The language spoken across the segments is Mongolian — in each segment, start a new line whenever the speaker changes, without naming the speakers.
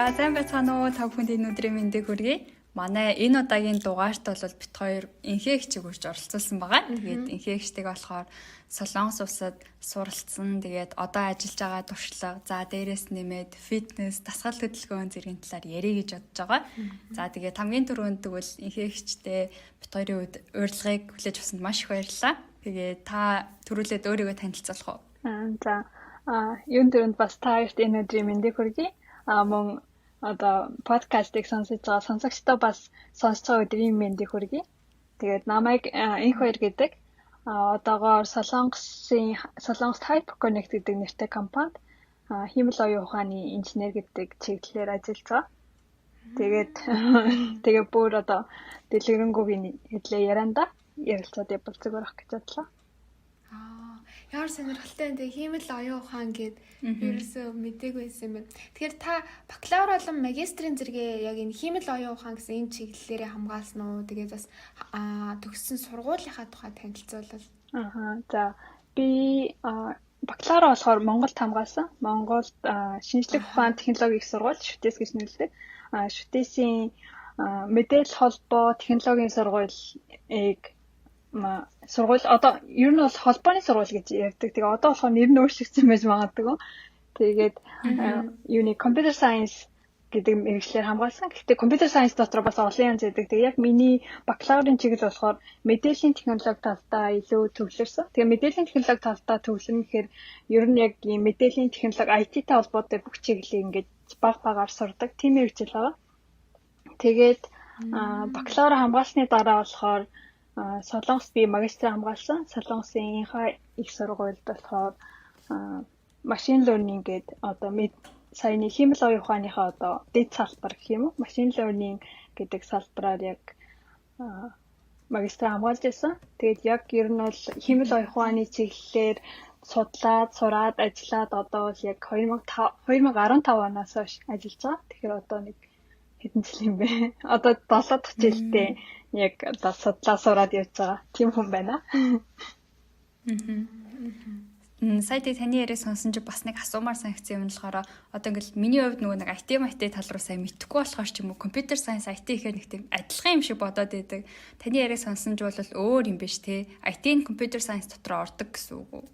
За, сайн байцгаана уу? Та бүхэнд энэ өдрийн мэндийг хүргэе. Манай энэ удаагийн дугаарт бол бид хоёр Энхээ эгчийг урьж оролцуулсан байгаа. Тэгээд Энхээ эгчтэйг болохоор Солонгос улсад суралцсан. Тэгээд одоо ажиллаж байгаа туршлага, за дээрээс нэмээд фитнес, дасгал хөдөлгөөн зэргийн талаар ярих гэж бодож байгаа. За, тэгээд хамгийн түрүүнд тэгвэл Энхээ эгчтэй бид хоёрын урилгыг хүлээж авсанд маш их баярлалаа. Тэгээд та түрүүлээд өөрийгөө танилцуулах уу?
За, юун түрүүнд бас та хоёрт энэ өдрийн мэндийг хүргэе. Мөн одоо подкастыг сонсож байгаа сонсогчдоо бас сонсож байгаа өдрийн мэндийг хүргэе. Тэгээд намайг Энх Баяр гэдэг. Одоогоор Солонгос Hyper Connect гэдэг нэртэй компанид хиймэл оюун ухааны инженер гэдэг чиглэлээр ажиллаж байгаа. Тэгээд тэгээ бүр одоо дэлгэрэнгүй хэдлээ ярианда ярилцаад явбал зүгээр ах гэж бодлоо.
Ямар сонирхолтой юм те, хиймэл оюун ухаан гээд ерөөсөө мдээгүй байсан юм байна. Тэгэхээр та бакалавр болон магистрийн зэрэгээ яг энэ хиймэл оюун ухаан гэсэн энэ чиглэлээрээ хамгаалсан уу? Тэгээд бас төгссөн сургуулийнхаа тухай танилцуулбал.
За, би бакалавр болохоор Монголд хамгаалсан. Монголд шинжлэх ухаан технологийн их сургууль, ШҮТЭС гэж нэрлэдэг. ШҮТЭС-ийн мэдээлэл холбоо технологийн сургуулийг, сургууль, одоо ер нь бол холбооны сургууль гэж ярьдаг. Тэгээ одоо болохоор нэр нь өөрчлөгдсөн байж магадгүй. Тэгээд юуны computer science гэдэг мэргэжлээр хамгаалсан. Гэхдээ computer science дотор бас олон янз байдаг. Тэгээ яг миний бакалаврын чиглэл болохоор мэдээллийн технологи талдаа илүү төвлөрсөн. Тэгээ мэдээллийн технологи талдаа төвлөрнө гэхээр ер нь яг ийм мэдээллийн технологи, IT-тэй холбоотой бүх чиглэлийг ингээд баг багаар сурдаг тийм мэргэжил байгаа. Тэгээд бакалавр хамгаалсны дараа болохоор Солонгост би магистр хамгаалсан. Солонгосын Инха их сургуульд болохоор machine learning гэдэг, одоо саяны хиймэл оюун ухааныхаа одоо дэд салбар гэх юм уу? Machine learning гэдэг салбараар яг магистр хамгаалж байсан. Тэгээд яг ер нь бол хиймэл оюун ухааны чиглэлээр судлаад, сураад, ажиллаад одоо бол яг 2015 оноос хойш ажиллаж байгаа. Тэгэхээр одоо нэг хэдэн жил юм бэ? Одоо 7 дахь жилдээ яг одоо судлаа сураад явж байгаа тийм хүн байна.
Сая таны яриаг сонсон чи бас нэг асуумаар санагдсан юм нь болохоор одоо ингээл миний хувьд нөгөө нэг IT IT тал руу сайн мэдэхгүй болохоор ч юм уу, computer science, IT гэхээр нэг тийм адилхан юм шиг бодоод байдаг. Таны яриаг сонсон ч бол өөр юм биш те. IT нь computer science дотор ордог гэсэн үг үү?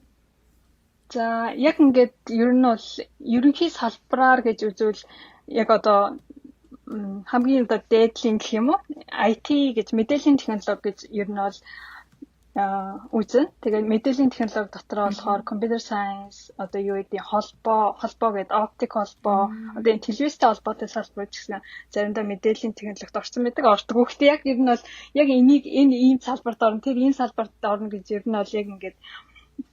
За, яг ингээд ер нь бол ерөнхий салбараар гэж үзвэл яг одоо хамгийн одоо дээдлийн гэх юм уу, IT гэж, мэдээллийн технологи гэж ер нь бол үзнэ. Тэгээд мэдээллийн технологи дотор болохоор computer science, одоо юу гэдэг, холбоо гэдэг, оптик холбоо, одоо энэ телевизтэй холбоотой салбар ч гэсэн заримдаа мэдээллийн технологид орсон байдаг, ордог. Гэхдээ яг ер нь бол яг энийг энэ ийм салбарт орно, тэр ийм салбарт орно гэж ер нь бол яг ингээд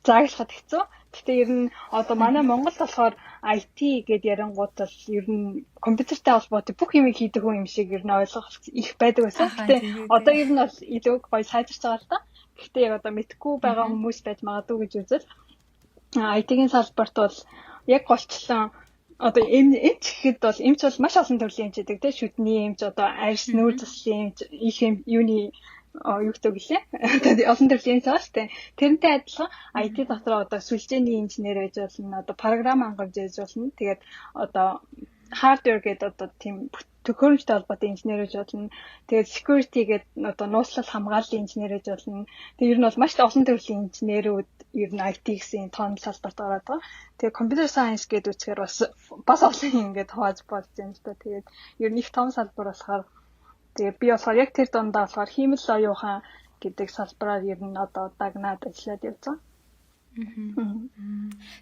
зааглахад хэцүү. Гэхдээ ер нь одоо манай Монголд болохоор IT гэд ярингууд бол ер нь компьютертэй холбоотой бүх юм хийдэг хүн юм шиг ер нь ойлгох их байдаг байсан. Гэхдээ одоо ер нь бол илүү гоё сайжирч байгаа л да. Гэхдээ яг одоо мэдэхгүй байгаа хүмүүс байж магадгүй гэж үзэл IT-ийн салбарт бол яг голчлон одоо эмч гэхэд бол эмч бол маш олон төрлийн эмч гэдэг тийм, шүдний эмч, одоо арьс, нүүр заслын эмч, их эм юуны юу гэдэг гэлээ. Одоо олон төрлийн эмч байгаа шүү дээ. Тэрнтэй адилхан IT дотор одоо сүлжээний инженер байж болно, одоо програм хангамж байж болно. Тэгээд одоо hardware гэдэг одоо тийм төхөөрөмжтэй холбоотой инженер байж болно. Тэгээд security гэдэг одоо нууцлал хамгааллын инженер байж болно. Тэгээд ер нь бол маш олон төрлийн инженерүүд ер нь IT гэсэн тоон салбарт ороод байгаа. Тэгээд computer science гэдэг үзэхээр бас олон ингээд хувааж болж байна л да. Тэгээд ер нь их том салбар болохоор тэгээд би болохоор яг тэр дундаа болохоор хиймэл оюун ухаан гэдэг салбараар ер нь одоо дагнаад ажиллаад явж байгаа.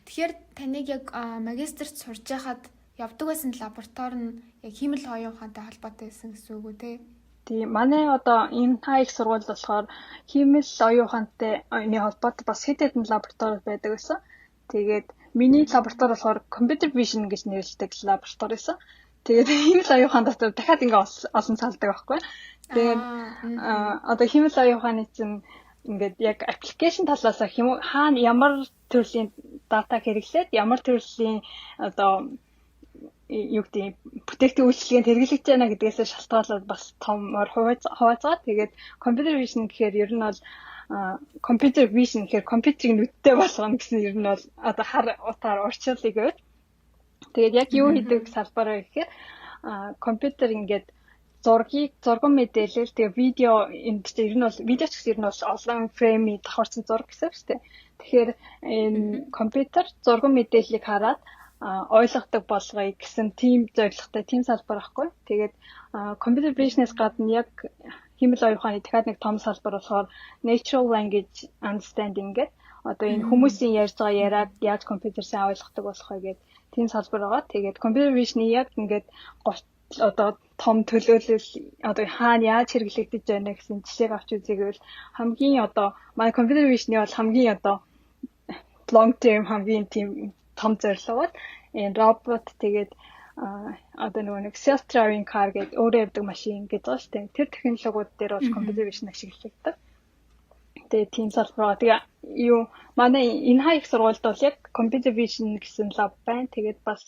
Тэгэхээр таныг яг магистрт сурж байхад явдаг байсан лаборатори нь яг хиймэл оюун ухаантай холбоотой байсан гэсэн үг үү те?
Тийм, манай одоо энэ та их сургууль болохоор хиймэл оюун ухаантай холбоотой бас хэд хэдэн лаборатори байдаг байсан. Тэгээд миний лаборатори болохоор computer vision гэж нэрлэдэг лаборатори байсан. Тэгээд хиймэл оюун ухаан дотор дахиад ингээ олон салдаг байхгүй. Тэгээд одоо хиймэл оюун ухааны чинь ингээд яг application талаас хаана ямар төрлийн дата хэрэглээд, ямар төрлийн одоо юу гэдэг, бүтээгдэхүүн үйлчилгээнд хэрэглэгдэж байна гэдгээс шалтгаалаад бас томор хувааж байгаа. Тэгээд computer vision гэхээр ер нь бол computer vision гэхээр компьютерийг нүдтэй болгоно гэсэн ер нь бол одоо хар утгаар орчуулъя гэвэл тэгээд яг юу хийдэг салбар вэ гэхээр компьютер ингээд зургийг зурган мэдээлэл, тэгээ видео, энэ чинь ер нь бол видео ч гэсэн ер нь бол олон frame-ийн давхарсан зураг гэсэн үг шүү дээ. Тэгэхээр энэ компьютер зурган мэдээллийг хараад ойлгодог болгоё гэсэн тийм зорилготой тийм салбар байхгүй. Тэгээд computer vision-ээс гадна яг хиймэл оюун ухааны дахиад нэг том салбар болохоор natural language understanding гэдэг, одоо энэ хүмүүсийн ярьж байгаа яриаг яаж компьютер сайн ойлгодог болох вэ гэдэг тийм салбар байгаа. Тэгээд computer vision-ы яг ингээд одоо том төлөөлөл, одоо хаана яаж хэрэглэгдэж байна гэсэн жишээг авч үзье гэвэл хамгийн одоо манай computer vision-ы бол хамгийн одоо long term, хамгийн тийм том зорилго бол энэ робот, тэгээд одоо нөгөө нэг self driving car гэдэг, өөрөө явдаг машин гэж байгаа шүү дээ. Тэр технологиуд дээр бол computer vision ашиглагддаг. Тэгээд тийм салбар байгаа. Тэгээ юу, манай энэ их сургуульд бол яг computer vision гэсэн lab байна. Тэгээд бас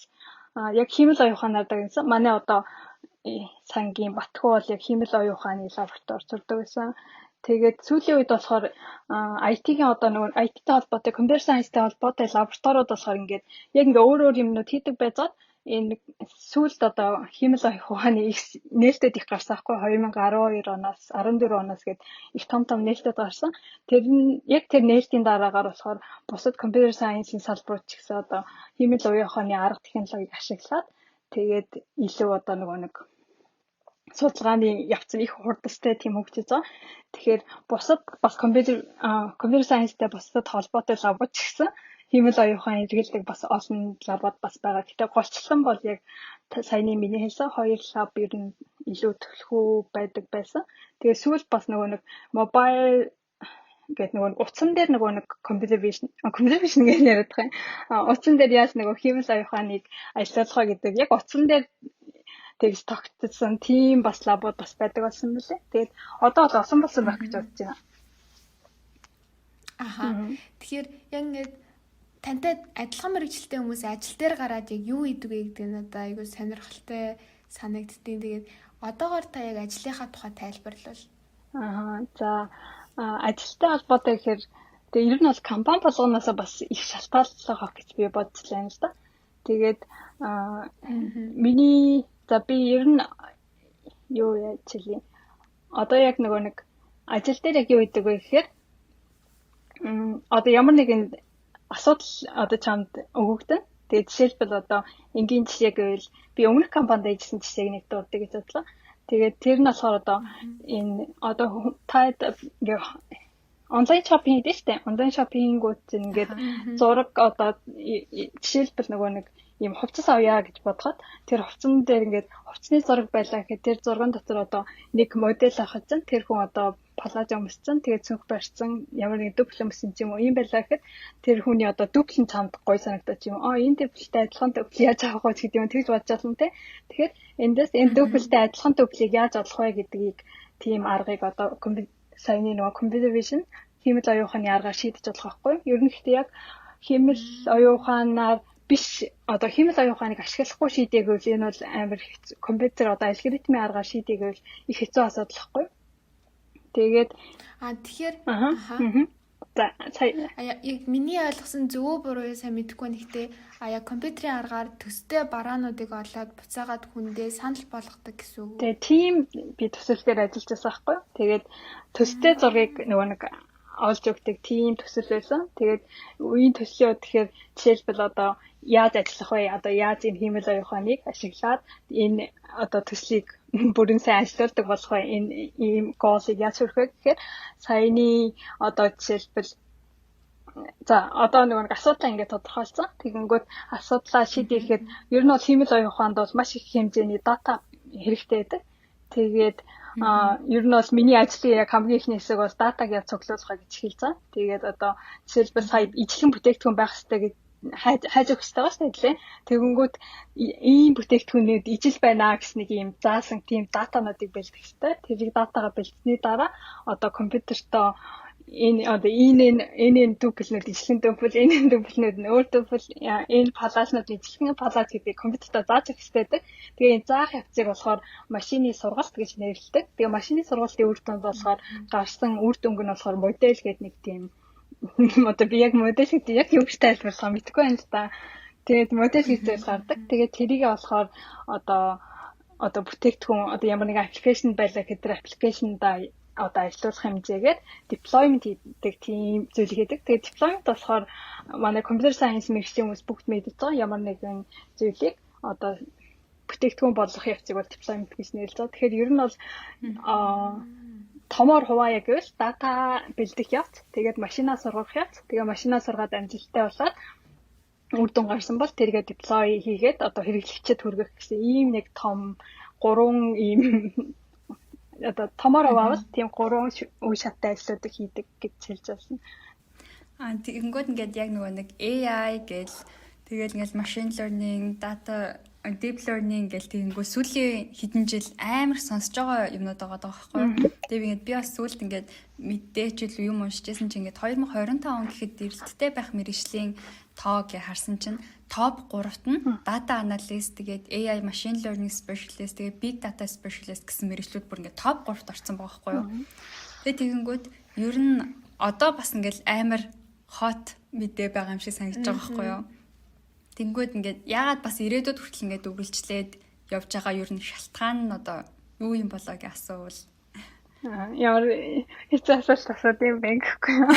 яг хиймэл оюун ухаанаар дагнасан. Манай одоо сангийн Батхүү бол яг хиймэл оюун ухааны лабораторид сурдаг байсан. Тэгээд сүүлийн үед болохоор IT-ийн, одоо нөгөө IT-тэй холбоотой, computer science-тэй холбоотой лабораториуд болохоор ингээд яг ингээ өөр өөр юмнууд хийдэг байцаад, энэ сүүлд одоо хиймэл оюун ухааны их нээлтүүд их гарсан байхгүй, 2012 оноос, 14 оноос гээд их том том нээлтүүд гарсан. Тэр нь яг тэр нээлтийн дараагаар болохоор бусад computer science-ийн салбарууд ч гэсэн одоо хиймэл оюун ухааны арга технологиг ашиглаад, тэгээд илүү одоо нөгөө нэг судалгааны явц нь их хурдтай тийм хөгжиж байгаа. Тэгэхээр бусад бас computer science-тэй бусдад холбоотой lab ууд ч гэсэн хиймэл оюун ухаан хэрэглэдэг бас олон lab ууд бас байгаа. Гэхдээ голчлон бол яг саяны миний хэлсэн хоёр lab ер нь илүү түлхүү байдаг байсан. Тэгээ сүүлд бас нөгөө нэг mobile гэдэг, нөгөө утсан дээр нөгөө нэг computer vision гэж яриад байгаа юм. Утсан дээр яаж нөгөө хиймэл оюун ухааныг ажиллуулах вэ гэдэг, яг утсан дээр тэгж тогтсон тийм бас lab ууд бас байдаг болсон мөлий. Тэгээд одоо бол олон болсон байх гэж бодож байна.
Аха. Тэгэхээр яг ингээд тантай адилхан мэргэжилтэй хүмүүс ажил дээр гараад яг юу хийдэг вэ гэдэг нь надад айгүй сонирхолтой санагддیں۔ Тэгээд одоогоор та яг ажлынхаа тухай тайлбарлавал.
Аа, за, ажилтай холбоотой гэхээр тэгээ ер нь бол компани болгоноос бас их шалтгааллах байх гэж би бодчихлаа юм л да. Тэгээд миний, за, би ер нь юу яаж хэлье. Одоо яг нөгөө нэг ажил дээр яг юу хийдэг вэ гэхээр одоо ямар нэгэн асуудал одоо чамд өгөгдөн. Тэгээд жишээлбэл одоо энгийн жишээ гэвэл би өмнөх компанид ажилласан жишээг нэг дурдъя гэж бодлоо. Тэгээд тэр нь болохоор одоо энэ одоо та ингээ онлайн shopping хийдэж штэ. Онлайн shopping-ууд чинь ингээд зураг, одоо жишээлбэл нөгөө нэг ийм хувцас авъя гэж бодоход тэр хувцсан дээр ингээд хувцсны зураг байлаа гэхэд тэр зурган дотор одоо нэг модель авах чинь тэр хүн одоо палаж өмссөн, тэгээд цүнх барьсан, ямар нэг дупл өмсөн ч юм уу, ийм байлаа гэхэд тэр хүний одоо дупл нь чамд гоё санагдаж юм. Аа, энэ дупл-тай адилхан дупл яаж авах вэ гэдэг юм, тэгж бодож байна те. Тэгэхээр эндээс энэ дупл-тай адилхан дупл-ийг яаж олох вэ гэдгийг, тийм аргыг одоо саяны нөгөө computer vision, хиймэл оюун ухааны аргаар шийдэж болох байхгүй. Ер нь гэхдээ яг хиймэл оюун ухаанаар биш, одоо хиймэл оюун ухааныг ашиглахгүй шийдье гэвэл энэ бол амар хэцүү. Компьютер одоо алгоритмын аргаар шийдье гэвэл их хэцүү асуудал байхгүй. Тэгээд
А, тэгэхээр
аха. За, сая
Яг миний ойлгосон зөв буруу сайн мэдэхгүй, нэгтээ а яг компьютерийн аргаар төстэй бараануудыг олоод буцаагаад хүндээ санал болгодог гэсэн үг.
Тэгээ тийм би төсөл дээр ажиллаж байсан байхгүй. Тэгээд төстэй зургийг нөгөө нэг олж өгдөг тийм төсөл байсан. Тэгээд үеийн төслийн хувьд тэгэхээр жишээлбэл одоо яаж ажиллах вэ? Одоо яаж энэ хиймэл оюун ухааныг ашиглаад энэ одоо төслийг бүрэн сайн ажилуулдаг болох вэ? Энэ ийм goal-ыг яаж хүрэх вэ гэхээр саяны одоо жишээлбэл, за, одоо нөгөө нэг асуудлаа ингээд тодорхойлсон. Тэгэнгүүт асуудлаа шийдэхэд ер нь бол хиймэл оюун ухаанд бол маш их хэмжээний дата хэрэгтэй байдаг. Тэгээд ер нь бол миний ажлын яг хамгийн эхний хэсэг бол датаг яаж цуглуулах гэж эхэлж байгаа. Тэгээд одоо жишээлбэл сая ижлэгэн бүтээгдэхүүн байх хэрэгтэй гэж хайж өгөх хэрэгтэй байгаа шүү дээ. Тэгэнгүүт ийм бүтээгдэхүүнүүд ижил байна гэсэн нэг ийм заасан тийм датануудыг бэлдэх хэрэгтэй. Тэрийг датагаа бэлдсэний дараа одоо компьютертоо энэ одоо энэ tuple-нүүд ижлэгэн tuple, энэ tuple-нүүд нь өөр tuple, энэ палазнууд ижлэгэн палаз гэдгийг компьютертаа зааж өгөх хэрэгтэй байдаг. Тэгээ энэ заах явцыг болохоор машины сургалт гэж нэрлэдэг. Тэгээ машины сургалтын үр дүнд болохоор гарсан үр дүнг нь болохоор модель гэдэг нэг тийм, одоо би яг модель гэдэг яг юу гэж тайлбарлах мэдэхгүй байна л да. Тэгээд модель гэж зүйл гардаг. Тэгээд тэрийг болохоор одоо одоо бүтээгдэхүүн, одоо ямар нэгэн application байлаа гэхэд тэр application-да одоо ажилуулах хэмжээгээр deployment хийдэг, тийм зүйл хийдэг. Тэгээд deployment болохоор манай computer science мэргэжлийн хүмүүс бүгд мэдэж байгаа, ямар нэгэн зүйлийг одоо бүтээгдэхүүн болгох явцыг бол deployment гэж нэрлэж байгаа. Тэгэхээр ер нь бол томоор хуваая гэвэл дата бэлдэх явц, тэгээд машинаа сургах явц, тэгээд машинаа сургаад амжилттай болоод үр дүн гарсан бол тэргээ deploy хийгээд одоо хэрэглэгчид хүргэх гэсэн ийм нэг том гурван ийм одоо томоор хуваавал тийм гурван үе шаттай ажлуудыг хийдэг гэж хэлж байна.
А, тэгэнгүүт ингээд яг нөгөө нэг AI гэл, тэгэл ингээд machine learning, data, deep learning гэл, тэгэнгүүт сүүлийн хэдэн жил амар сонсож байгаа юмнууд байгаа байхгүй юу. Тэгээ ингээд би бас сүүлд ингээд мэдээч илүү юм уншижсэн чинь ингээд 2025 он гэхэд эрэлттэй байх мэргэжлийн тоог харсан чинь топ 3-т нь data analyst, тэгээд AI, machine learning specialist, тэгээд big data specialist гэсэн мэргэжлүүд бүр ингээд топ 3-т орсон байгаа байхгүй юу. Тэгээд тэгэнгүүт ер нь одоо бас ингээд амар hot мэдээ байгаа юм шиг санагдаж байгаа байхгүй юу. Тэнгүүд ингээд яагаад бас ирээдүйд хүртэл ингээд үргэлжлээд явж байгаа ер нь шалтгаан нь одоо юу юм болоо гэж асуувал?
Ямар хэцүү асуулт асууд юм бэ гэхгүй юу.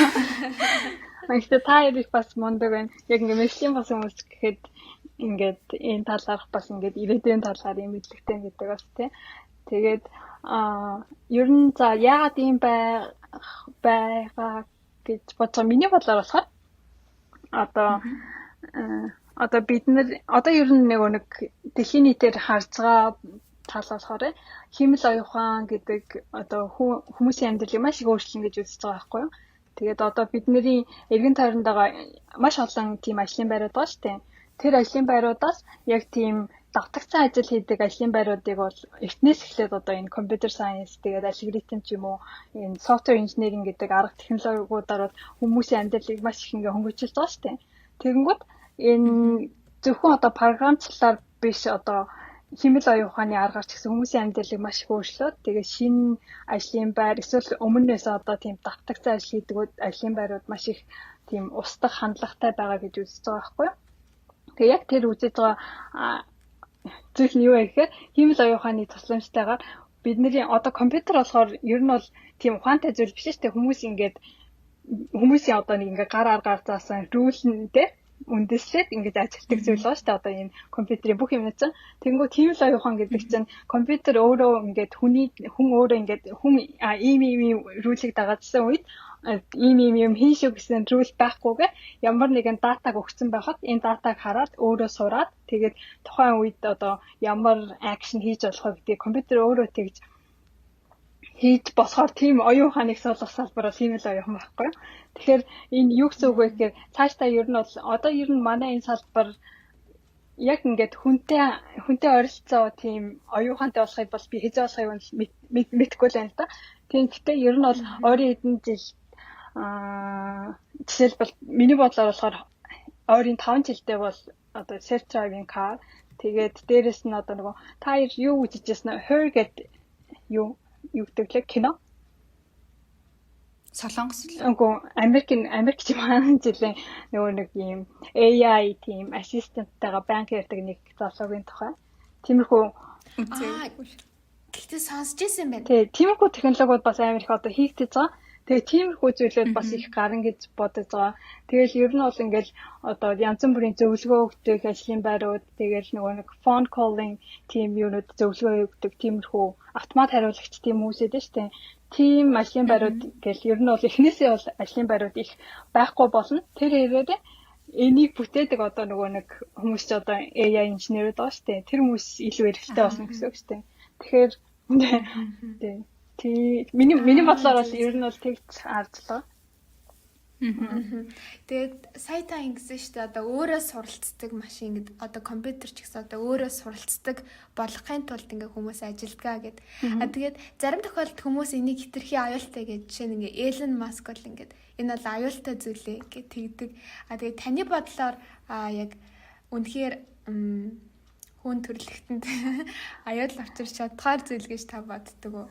Гэхдээ та хоёрыг бас мундаг байна. Яг ингээ мэргэжлийн бас хүмүүс гэхэд ингээд энэ талаарх бас ингээд ирээдүйн талаар юм мэдлэгтэй гэдэг бас тий. Тэгээд ер нь за яагаад ийм байгаа гэж бодож, миний бодлоор болохоор одоо бид нар одоо ер нь нэг дэлхийн нийтээр харж байгаа тал болохоор хиймэл оюун ухаан гэдэг одоо хүмүүсийн амьдралыг маш их өөрчилнө гэж үзэж байгаа байхгүй юу. Тэгээд одоо бидний эргэн тойронд байгаа маш олон тийм ажлын байрууд байгаа шүү дээ. Тэр ажлын байруудаас яг тийм давтагцсан ажил хийдэг ажлын байруудыг бол эртнээс эхлээд одоо энэ computer science, тэгээд алгоритм ч юм уу, энэ software engineering гэдэг арга технологиудаар бол хүмүүсийн амьдралыг маш их ингээ хөнгөвчлж байгаа шүү дээ. Тэгэнгүүт энэ зөвхөн одоо програмчлалаар биш, одоо хиймэл оюун ухааны аргаар ч гэсэн хүмүүсийн амьдралыг маш их өөрчлөөд, тэгээд шинэ ажлын байр эсвэл өмнөөс одоо тийм давтагцсан ажил хийдэг ажлын байрууд маш их тийм устдах хандлагатай байгаа гэж үзэж байгаа байхгүй юу. Тэгээ яг тэр үзэж байгаа зүйл нь юу вэ гэхээр хиймэл оюун ухааны тусламжтайгаар бидний одоо компьютер болохоор ер нь бол тийм ухаантай зүйл биш шүү дээ. Хүмүүс ингээд хүмүүсийн одоо нэг ингээд гар аргаар заасан rule нтэй үндэслээд ингэж ажилладаг зүйл байгаа шүү дээ. Одоо энэ компьютерийн бүх юм чинь. Тэнгүү хиймэл оюун ухаан гэдэг чинь компьютер өөрөө ингээд хүний хүн өөрөө ингээд хүн ийм ийм ийм rule ийг дагаадсан үед ийм ийм юм хийн шүү гэсэн rule байхгүйгээр ямар нэгэн датаг өгсөн байхад энэ датаг хараад өөрөө сураад, тэгээд тухайн үед одоо ямар action хийж болох вэ гэдгийг компьютер өөрөө тэгж хийж болохоор тийм оюун ухааныг суулгах салбар бол хиймэл оюун ухаан байхгүй юу. Тэгэхээр энэ юу гэсэн үг вэ гэхээр цаашдаа ер нь бол одоо ер нь манай энэ салбар яг ингээд хүнтэй хүнтэй ойролцоо тийм оюун ухаантай болохыг бол би хэзээ болохыг мэдэхгүй л байна л да. Тийм, гэхдээ ер нь бол ойрын хэдэн жил, жишээлбэл, миний бодлоор болохоор ойрын 5 жилдээ бол одоо self driving car, тэгээд дээрэс нь одоо нөгөө та юу үзчихсэн, Her гэдэг юу юу гэдэг лээ кино.
Солонгос л.
Үгүй, Америкийн, Америк ч юм аа жилийн нөгөө нэг ийм AI тийм assistant-тайгаа банк ярьдаг нэг залуугийн тухай. Тиймэрхүү.
Гэхдээ сонсч ирсэн байна.
Тий, тиймэрхүү технологиуд бас амар их одоо хийгдэж байгаа. Тэгээ тиймэрхүү зүйлүүд бас их гарна гэж бодож байгаа. Тэгэл ер нь бол ингээл одоо янз бүрийн зөвлөгөө өгдөг ажлын байрууд, тэгэл нөгөө нэг phone calling тийм юунууд, зөвлөгөө өгдөг тиймэрхүү автомат хариулагч тийм хүмүүсэд нь шүү дээ. Тийм ажлын байрууд гэл ер нь бол эхнээсээ бол ажлын байрууд их байхгүй болно. Тэр хэрээр энийг бүтээдэг одоо нөгөө нэг хүмүүс ч одоо AI инженерүүд байгаа шүү дээ. Тэр хүмүүс илүү эрэлттэй болно гэсэн үг шүү дээ. Тэгэхээр тий, миний бодлоор бол ер нь бол тэгж харж байгаа.
Тэгээд сая та ингэсэн шүү дээ, одоо өөрөө суралцдаг машин гэд, одоо компьютер ч гэсэн одоо өөрөө суралцдаг болгохын тулд ингээ хүмүүс ажилдгаа гэд. А, тэгээд зарим тохиолдолд хүмүүс энийг хэтэрхий аюултай гэж, жишээ нь ингээ Элон Маск бол ингээд энэ бол аюултай зүйлээ гэж тэгдэг. А, тэгээд таны бодлоор яг үнэхээр хүн төрөлхтөнд аюул авчирч чадхаар зүйл гэж та боддог уу?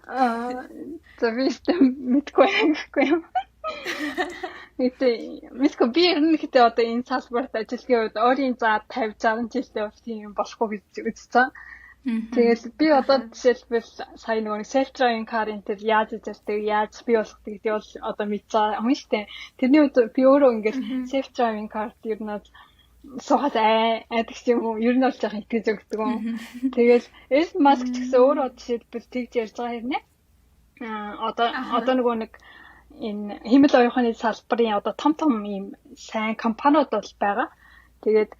Аа, за, би мэдэхгүй гэхгүй юм. Гэтэ мэдгүй, би ер нь гэтээ одоо энэ салбарт ажиллахын үед өөрийн за 50 60 жилдээ бол тийм юм болохгүй гэж үзсэн. Тэгэл би одоо жишээлбэл сая нөгөө нэг self driving car энэ төр яаж ажилладаг, яаж бий болгодог гэдэг бол одоо мэдж байгаа хүн шүү дээ. Тэрний үед би өөрөө ингээд self driving car ер нь бол суухаас айдаг ч юм уу, ер нь бол жоохон итгэж өгдөг юм. Тэгэл Elon Musk ч гэсэн өөрөө жишээлбэл тэгж ярьж байгаа хэрнээ. Одоо нөгөө нэг энэ хиймэл оюун ухааны салбарын одоо том том ийм сайн компаниуд бол байгаа. Тэгээд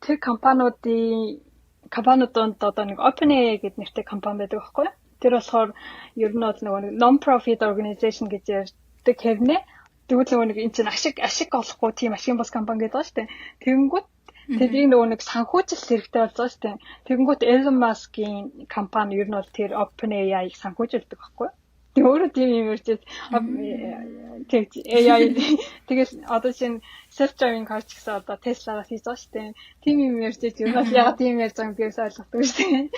тэр компаниудад одоо нэг OpenAI гэдэг нэртэй компани байдаг байхгүй юу? Тэр болохоор ер нь бол нөгөө нэг non profit organization гэж ярьдаг хэрнээ. Тэгвэл нөгөө нэг энэ чинь ашиг олохгүй тийм ашигын бус компани гэдэг байгаа шүү дээ. Тэгэнгүүт тэрийг нөгөө нэг санхүүжилт хэрэгтэй болж байгаа шүү дээ. Тэгэнгүүт Elon Musk-ийн компани ер нь бол тэр OpenAI-г санхүүжилдэг байхгүй юу? Тэг өөрөө тийм юм ярьж тэг AI, тэгэл одоо чинь self driving car ч гэсэн одоо Tesla-гаас хийж байгаа шүү дээ. Тийм юм ярьж, ер нь бол ягаад тийм ярьж байгааг би ойлгохгүй шүү дээ.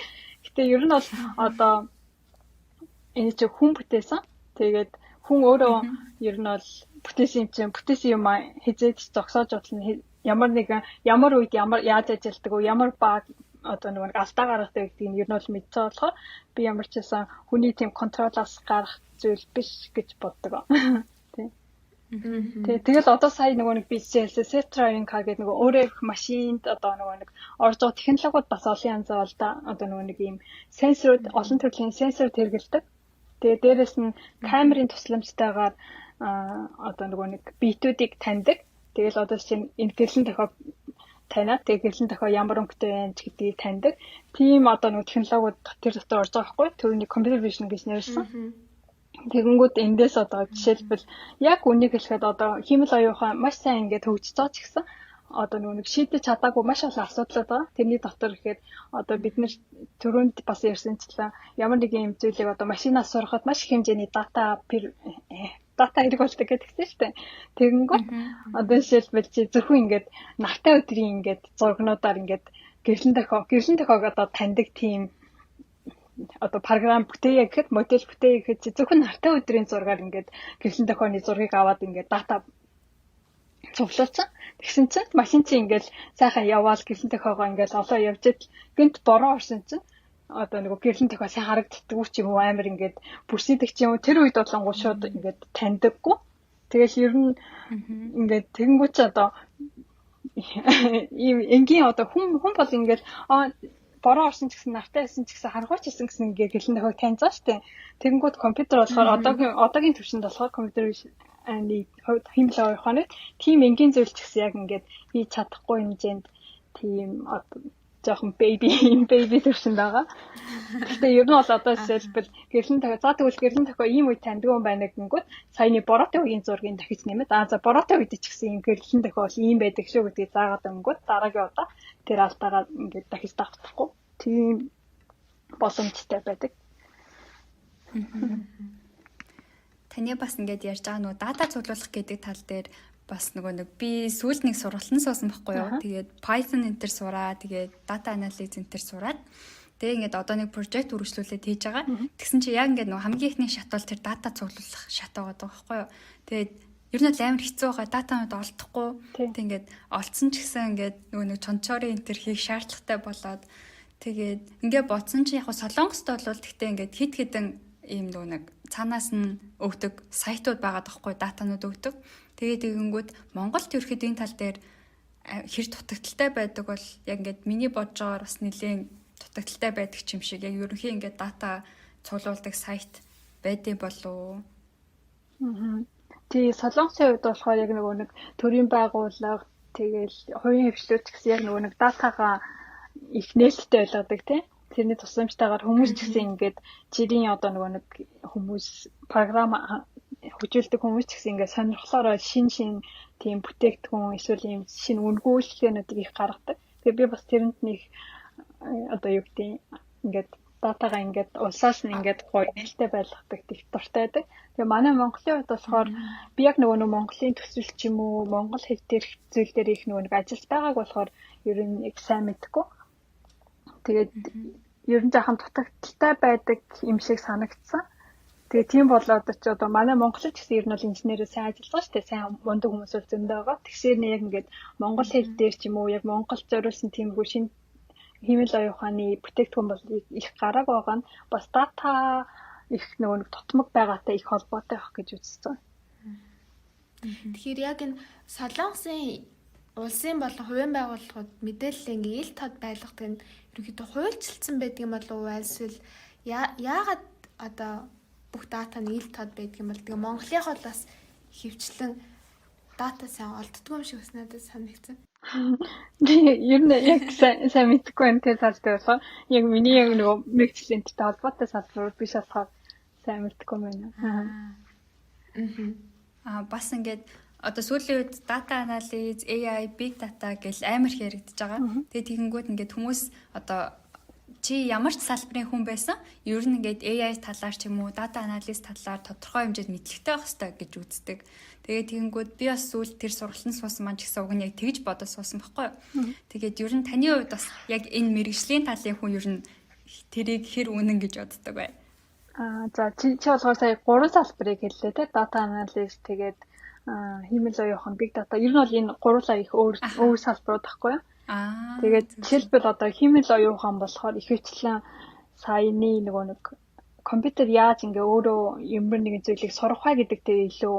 Гэтэ ер нь бол одоо энэ чинь хүн бүтээсэн. Тэгээд хүн өөрөө ер нь бол бүтээсэн юм чинь бүтээсэн юм хэзээ ч зогсоож болно. Ямар нэгэн ямар үед ямар яаж ажилладаг вэ? Ямар bug, одоо нөгөө нэг алдаа гаргадаг гэдгийг нь ер нь бол мэдж байгаа болохоор би ямар ч байсан хүний тийм control оос гарах зүйл биш гэж боддог. Тий. Тэгэл одоо сая нөгөө нэг би жишээлээ self driving car гэдэг нөгөө өөрөө их машинд одоо нөгөө нэг орж байгаа технологиуд бас олон янз бол да, одоо нөгөө нэг ийм сенсорууд, олон төрлийн сенсор хэрэглэдэг. Тэгээ дээрэс нь камерын тусламжтайгаар одоо нөгөө нэг биетүүдийг таньдаг. Тэгэл одоо чинь энэ гэрлэн дохиог таниад, тэгээ гэрлэн дохио ямар өнгөтэй байна ч гэдгийг таньдаг. Тийм одоо нөгөө технологиуд тэр дотор орж байгаа байхгүй. Тэрний computer vision гэж нэрлсэн. Тэгэнгүүт эндээс одоо жишээлбэл яг үнийг хэлэхэд одоо хиймэл оюун ухаан маш сайн ингээд хөгжиж байгаа ч гэсэн одоо нөгөө нэг шийдэж чадаагүй маш олон асуудлууд байгаа. Тэрний дотор ихэд одоо бид нар түрүүнд бас ярьсанчлан ямар нэгэн юм зүйлийг одоо машинаас сурахад маш их хэмжээний дата хэрэг болдог гэдэгсэн шүү дээ. Тэгэнгүүт одоо жишээлбэл чи зөвхөн ингээд нартай өдрийн ингээд зургнуудаар ингээд гэрлэн дохиог одоо таньдаг тийм одоо програм бүтээе гэхэд, модель бүтээе гэхэд чи зөвхөн нартай өдрийн зургаар ингээд гэрлэн дохионы зургийг аваад ингээд дата цуглуулсан. Тэгсэн чинь машин чинь ингээд сайхан яваал гэрлэн дохиогоо ингээд олоо явж идэл гэнт бороо орсон чинь одоо нөгөө гэрлэн дохио сайн харагддаггүй ч юм уу, амар ингээд бүрсийдэг ч юм уу, тэр үед болонгоо шууд ингээд таньдаггүй. Тэгэл ер нь ингээд тэгэнгүүт ч одоо ийм энгийн одоо хүн бол ингээд бороо орсон ч гэсэн, нартай байсан ч гэсэн, харгуйч байсан гэсэн ингээд гэрлэн дохиог таньж байгаа штэ. Тэгэнгүүт компьютер болохоор одоогийн төвшөнд болохоор компьютер хиймэл оюун ухааны тийм энгийн зүйл ч гэсэн яг ингээд хийж чадахгүй хэмжээнд тийм жоохон baby төвшөнд байгаа. Гэхдээ ер нь бол одоо жишээлбэл гэрлэн дохио, за тэгвэл гэрлэн дохио ийм үед таньдаг юм байна гэнгүүт саяны бороотой үеийн зургийг дахиж нэмээд, за бороотой үед ч гэсэн ийм гэрлэн дохио бол ийм байдаг шүү гэдгийг заагаад өнгөт дараагийн удаа тэр алдаагаа ингээд дахиж давтахгүй тийм боломжтой байдаг.
Таны бас ингээд ярьж байгаа нөгөө дата цуглуулах гэдэг тал дээр бас нөгөө нэг би сүүлд нэг сургалтанд суусан байхгүй юу. Тэгээд Python энэ төр сураа, тэгээд data analysis энэ төр сураад, тэгээ ингээд одоо нэг project үргэлжлүүлээд хийж байгаа. Тэгсэн чи яг ингээд нөгөө хамгийн эхний шат бол тэр дата цуглуулах шат байгаа байхгүй юу. Тэгээд ер нь бол амар хэцүү байгаа. Датанууд олдохгүй. Тэг ингээд олдсон ч гэсэн ингээд нөгөө нэг чончорын энэ төр хийх шаардлагатай болоод, тэгээд ингээд бодсон чи яг Солонгост бол тэгтээ ингээд хит хитэн ийм нөгөө нэг цаанаас нь өгдөг сайтууд байгаа байхгүй, датанууд өгдөг. Тэгээд тэгэнгүүт Монголд ерөөхдөө энэ тал дээр хэр дутагдалтай байдаг бол яг ингээд миний бодож байгаагаар бас нэлээд дутагдалтай байдаг юм шиг, яг ерөнхий ингээд дата цуглуулдаг сайт байдсан болов уу?
Аа. Тий, Солонгосын хувьд болохоор яг нөгөө нэг төрийн байгууллага, тэгэл хувийн хэвшлүүд ч гэсэн яг нөгөө нэг датагаа их нээлттэй ойлгодог, тий. Тэрний тусламжтайгаар хүмүүс ч гэсэн ингээд жирийн одоо нөгөө нэг хүмүүс, програм хөгжүүлдэг хүмүүс ч гэсэн ингээд сонирхлоороо шин шин тийм бүтээгдэхүүн эсвэл ийм шинэ үнэгүй их гаргадаг. Тэгээ би бас тэрэнд нэг одоо юу гэдэг ингээд датагаа ингээд улсаас нь ингээд гоё нээлттэй байлгадаг их дуртай байдаг. Тэгээ манай Монголын хувьд болохоор би яг нөгөө нэг Монголын төсөл ч юм уу, монгол хэл дээрх зүйл дээр их нөгөө нэг ажиллаж байгааг болохоор ер нь их сайн мэдэхгүй. Тэгээд ер нь жаахан дутагдалтай байдаг юм шиг санагдсан. Тэгээ тийм болоод ч одоо манай Монголч гэсэн ер нь бол инженерээ сайн ажиллаж байгаа шүү дээ. Сайн мундаг хүмүүс бол зөндөө байгаа. Тэгсээр нь яг ингээд монгол хэл дээр ч юм уу, яг Монгол зориулсан тиймэрхүү шинэ Хиймэл оюун ухааны бүтээгдэхүүн бол их гарааг байгаа нь бас дата их нөгөө нэг дутмаг байгаатай их холбоотой байх гэж үзсэн.
Тэгэхээр яг энэ Солонгосын улсын болон хувийн байгууллагууд мэдээлэл ингээ ил тод байлгадаг нь ерөнхийдөө хуульчилсан байдаг юм болов уу, эсвэл яагаад одоо бүх дата нь ил тод байдаг юм бол? Тэгээ Монголынх бол бас хөвчлэн дата сайн олддгүй юм шиг бас надад санагдсан.
Би ер нь яг сайн мэдэхгүй байна тэр тал дээр болохоор яг миний яг нөгөө мэргэжлэнтэй холбоотой салбар биш болохоор сайн мэдэхгүй байна.
Аа, бас ингээд одоо сүүлийн үед data analysis, AI, big data гэл амар их яригдж байгаа. Тэгээ тэгэнгүүт ингээд хүмүүс одоо чи ямар ч салбарын хүн байсан ер нь ингээд AI талаар ч юм уу, data analysis талаар тодорхой хэмжээнд мэдлэгтэй байх хэрэгтэй гэж үздэг. Тэгээ тэгэнгүүт би бас сүүл тэр сургалтанд суусан маань ч гэсэн уг нь яг тэгж бодож суусан байхгүй юу. Тэгээд ер нь таны хувьд бас яг энэ мэргэжлийн талын хүн ер нь тэрийг хэр үнэн гэж боддог вэ?
Аа, за, чи болохоор сая гурван салбарыг хэллээ те, data analyst, тэгээд хиймэл оюун ухаан, big data. Ер нь бол энэ гурлаа их өөр өөр салбарууд байхгүй юу? Тэгээд жишээлбэл одоо хиймэл оюун ухаан болохоор ихэвчлэн саяны нөгөө нэг компьютер яаж ингээ өөрөө ямар нэгэн зүйлийг сурах вэ гэдэг дээр илүү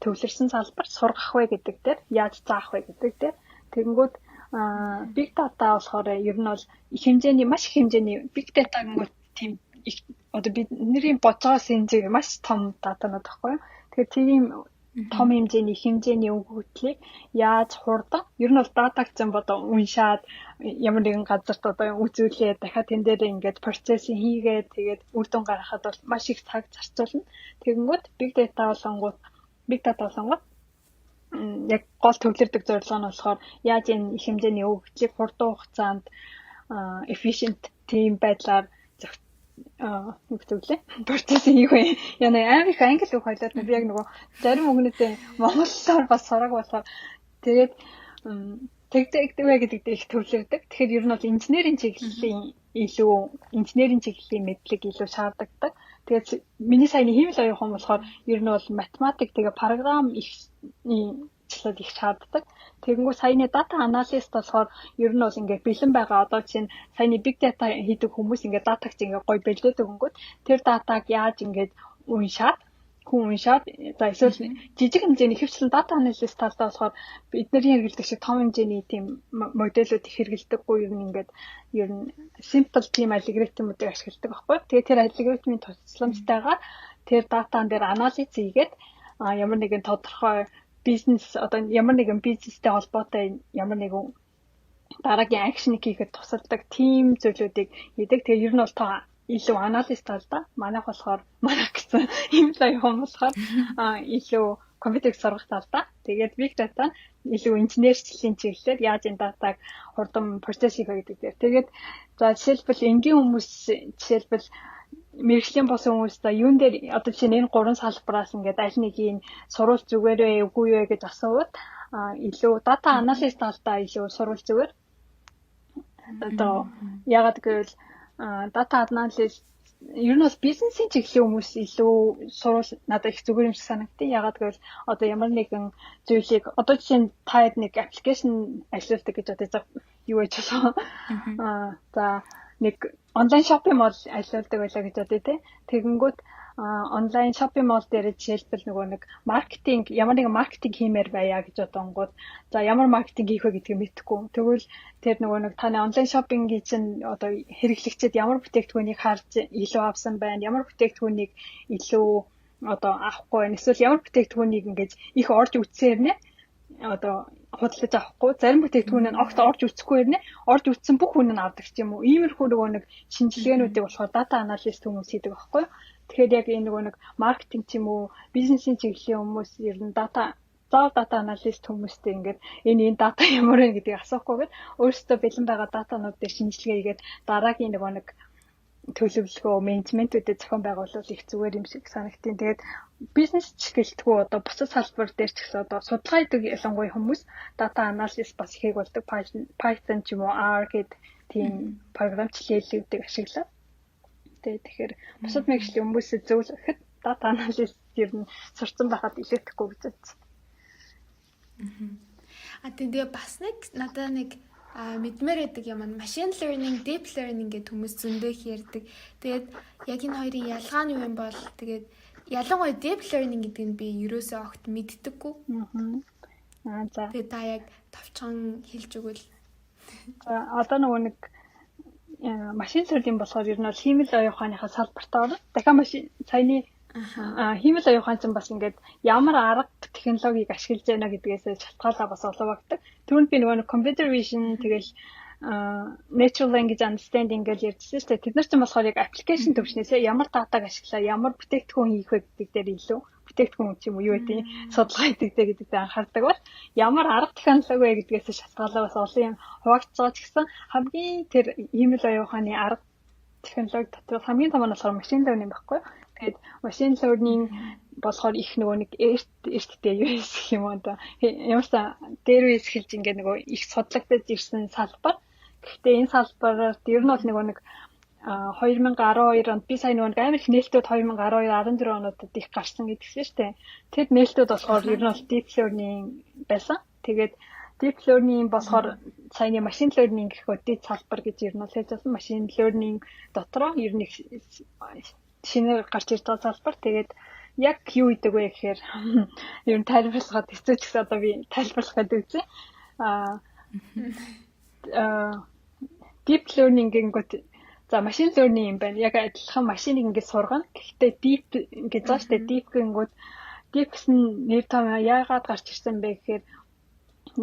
төвлөрсөн салбар, сургах вэ гэдэг дээр, яаж заах вэ гэдэг дээр. Тэгэнгүүт big data болохоор ер нь бол их хэмжээний, маш их хэмжээний big data гингүүт тийм их одоо бидний бодож байгаа хэмжээг маш том датанууд байхгүй юу. Тэгэхээр тийм том хэмжээний, их хэмжээний өгөгдлийг яаж хурдан, ер нь бол датаг зэн бодоо уншаад, ямар нэгэн газарт одоо үзүүлээд, дахиад тэн дээр ингээд процессинг хийгээд, тэгээд үр дүн гаргахад бол маш их цаг зарцуулна. Тэгэнгүүт big data болонгууд яг гол төвлөрдөг зорилго нь болохоор яаж энэ их хэмжээний өгөгдлийг хурдан хугацаанд efficient тийм байдлаар юу гэдэг лээ, процесс хийх вэ? Яна амар их англи үг хоёлоод би яг нөгөө зарим үгнүүдээ монголоор бас сураг болохоор тэгээд тэгдэг вэ гэдэг дээр их төвлөрдөг. Тэгэхээр ер нь бол инженерийн чиглэлийн, илүү инженерийн чиглэлийн мэдлэг илүү шаардлагатай. Тэгээд миний саяны хиймэл оюун ухаан болохоор ер нь бол математик, тэгээ програм их члал их шаарддаг. Тэгэнгүүт саяны data analyst болохоор ер нь бол ингээд бэлэн байгаа. Одоо чинь саяны big data хийдэг хүмүүс ингээд датаг чинь ингээд гоё бэлдээд өгөнгүүт тэр датаг яаж ингээд уншаад, хүн уншаад, за эсвэл жижиг хэмжээний, хөвчлэн data analyst талдаа болохоор бидний хэрэглэдэг шиг том хэмжээний тийм модельүүд их хэрэглэдэггүй, ер нь ингээд ер нь simple тийм алгоритмуудыг ашигладаг байхгүй. Тэгээ тэр алгоритмын тусламжтайгаар тэр датан дээр анализ хийгээд ямар нэгэн тодорхой бизнес, одоо ямар нэгэн бизнестэй холбоотой ямар нэгэн дараагийн action ыг хийхэд тусалдаг тийм зүйлүүдийг хийдэг. Тэгээ ер нь бол та илүү анализ талдаа, манайх болохоор, манайх гэсэн юм л юм болохоор илүү компьютерийг сургах талдаа. Тэгээд big data илүү инженерчлийн чиглэлээр яаж энэ датаг хурдан процесс хийх вэ гэдэг дээр. Тэгээд за, жишээлбэл энгийн хүмүүс, жишээлбэл мэргэжлийн бус хүмүүс за юун дээр, одоо жишээ нь энэ гурван салбараас ингээд аль нэгийг сурвал зүгээр вэ, үгүй вэ гэж асуувал илүү data analysis талдаа илүү сурвал зүгээр. Одоо яагаад гэвэл data analysis ер нь бол бизнесийн чиглэлийн хүмүүс илүү сурвал надад их зүгээр юм шиг санагдтыг. Яагаад гэвэл одоо ямар нэгэн зүйлийг, одоо жишээ нь та нэг application ажилладаг гэж бодъё. Юу гэж болоо. За, нэг онлайн shopping mall ажилладаг байлаа гэж бодъё те. Тэгэнгүүт онлайн shopping mall дээр жишээлбэл нөгөө нэг маркетинг, ямар нэгэн маркетинг хиймээр байя гэж бодонгууд за ямар маркетинг хийх вэ гэдгийг мэдэхгүй. Тэгвэл тэр нөгөө нэг таны онлайн shopping ийн чинь одоо хэрэглэгчид ямар бүтээгдэхүүнийг харж илүү авсан байна, ямар бүтээгдэхүүнийг илүү одоо авахгүй байна. Эсвэл ямар бүтээгдэхүүнийг ингэж их орж үзсээр нэ одоо худалдаж авахгүй, зарим бүтээгдэхүүн нь огт орж үзэхгүй нэ, орж үзсэн бүх хүн нь авдаг ч юм уу. Иймэрхүү нөгөө нэг шинжилгээнүүдийг болохоор data analyst хүмүүс хийдэг байхгүй юу? Тэгэхээр яг энэ нөгөө нэг маркетинг ч юм уу, бизнесийн чиглэлийн хүмүүс ер нь дата, заавал data analyst хүмүүстэй ингээд энэ дата ямар вэ гэдгийг асуухгүйгээд өөрсдөө бэлэн байгаа датанууд дээр шинжилгээ хийгээд дараагийн нөгөө нэг төлөвлөгөө, менежментүүдэд зохион байгуулвал их зүгээр юм шиг санагдтiin. Тэгээд бизнес ч гэлтгүй одоо бусад салбар дээр ч гэсэн одоо судалгаа хийдэг, ялангуяа хүмүүс data analysis бас их болдог. Python ч юм уу, R гэдэг тийм програмчлал хэллэгүүдийг ашиглаад. Тэгээд тэгэхээр бусад мэргэжлийн хүмүүсээ зөвлөхөд data analysis ер нь сурцсан байхад илүүтэхгүй гэж бодсон.
А тийм, тэгээ бас нэг надаа нэг Мэдмээр байдаг юм нь machine learning, deep learning гэдэг хүмүүс зөндөө их ярьдаг. Тэгээд яг энэ хоёрын ялгаа нь юу юм бол, тэгээд ялангуяа deep learning гэдэг нь би ерөөсөө огт мэддэггүй.
Аа, за.
Тэгээд та яг товчхон хэлж өгвөл.
За, одоо нөгөө нэг machine learning болохоор ер нь бол хиймэл оюун ухааныхаа салбарт орно. Дахиад машин саяны хиймэл оюун ухаан чинь бас ингээд ямар арга технологиг ашиглаж байна гэдгээс шалтгаалаа бас олон багтдаг. Түрүүнд би нөгөө нэг computer vision, тэгэл natural language understanding гэж ярьжсэн шүү дээ. Тэд нар чинь болохоор яг application төвшнөөсөө ямар датаг ашиглаа, ямар бүтээгдэхүүн хийх вэ гэдэг дээр илүү бүтээгдэхүүн ч юм уу юу гэдэг судалгаа хийдэг гэдэг дээр анхаардаг бол ямар арга технологи вэ гэдгээс шалтгаалаа бас олон юм хуваагдж байгаа ч гэсэн хамгийн тэр хиймэл оюун ухааны арга технологи дотор хамгийн том нь болохоор machine learning байхгүй. Тэгээд machine learning болохоор их нөгөө нэг эрт эрттэй юу гэх юм уу, ямар ч дээр үеэс эхэлж ингээд нөгөө их судлагдаж ирсэн салбар. Гэхдээ энэ салбарт ер нь бол нөгөө нэг 2012 онд би сая нөгөө амар их нээлтүүд 2012, 14 онуудад их гарсан гэдгсэн шүү дээ. Тэр нээлтүүд болохоор ер нь бол deep learning байсан. Тэгээд deep learning болохоор саяны machine learning гэх дэд салбар гэж ер нь бол хэлж байсан. Machine learning дотроо ер нь их шинээр гарч ирж байгаа салбар. Тэгээд яг юу гэдэг вэ гэхээр ер нь тайлбарлахад хэцүү ч гэсэн одоо би тайлбарлах гэдэг үзье. Аа, deep learning гингүүт, за, machine learning юм байна. Яг адилхан машиныг ингээд сургана. Гэхдээ deep гэж байгаа шүү дээ. Deep гингүүд deep гэсэн нэр том яагаад гарч ирсэн бэ гэхээр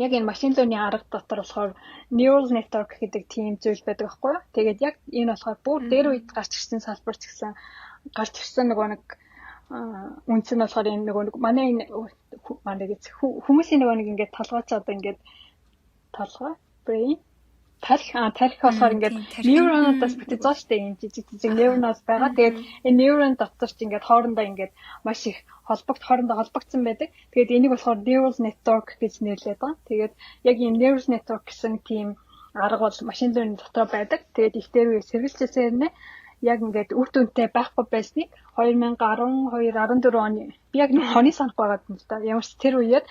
яг энэ machine learning арга дотор болохоор neural network гэдэг тийм зүйл байдаг байхгүй юу? Тэгээд яг энэ болохоор бүр дээр үед гарч ирсэн салбар ч гэсэн гарч ирсэн нөгөө нэг үндсэн нь болохоор энэ нөгөө нэг манай энэ манай гэж хүмүүсийн нөгөө нэг ингээд толгой ч одоо ингээд толгой, brain, тарих, тарих болохоор ингээд нейронуудаас бүтэж байгаа шүү дээ. Энэ жижиг жижиг нейронууд байгаа. Тэгээд энэ нейрон дотор ч ингээд хоорондоо ингээд маш их хоорондоо холбогдсон байдаг. Тэгээд энийг болохоор neural network гэж нэрлэдэг байгаа. Тэгээд яг энэ neural network гэсэн тийм арга бол machine learning дотор байдаг. Тэгээд их дээр үе сэргэлжсэн юм яг ингээд үр дүнтэй байхгүй байсныг 2012, 14 оны, би яг нэг оны санахгүй байгаа юм л да. Ямар ч тэр үеэр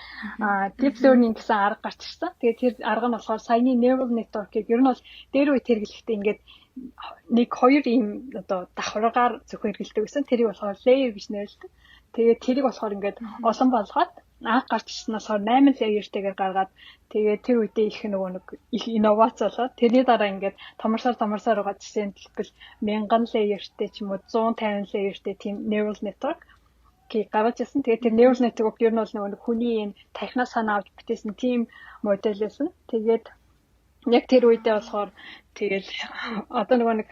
deep learning гэсэн арга гарч ирсэн. Тэгээд тэр арга нь болохоор саяны neural network-ыг ер нь бол дээр үед хэрэглэхдээ ингээд нэг хоёр ийм одоо давхаргаар зөвхөн хэрэглэдэг гэсэн. Тэрийг болохоор layer гэж нэрлэдэг. Тэгээд тэрийг болохоор ингээд олон болгоод анх гарч ирсэн нь болохоор 8 layer-тэйгээр гаргаад, тэгээд тэр үедээ их нөгөө нэг их инновац болоод, тэрний дараа ингээд томорсоор томорсоор байгаа. Жишээ нь хэлбэл 1000 layer-тэй ч юм уу 150 layer-тэй тийм neural network гийг гаргаж ирсэн. Тэгээд тэр neural network ер нь бол нөгөө нэг хүний энэ тархинаас санаа авч бүтээсэн тийм модель байсан. Тэгээд яг тэр үедээ болохоор тэгэл одоо нөгөө нэг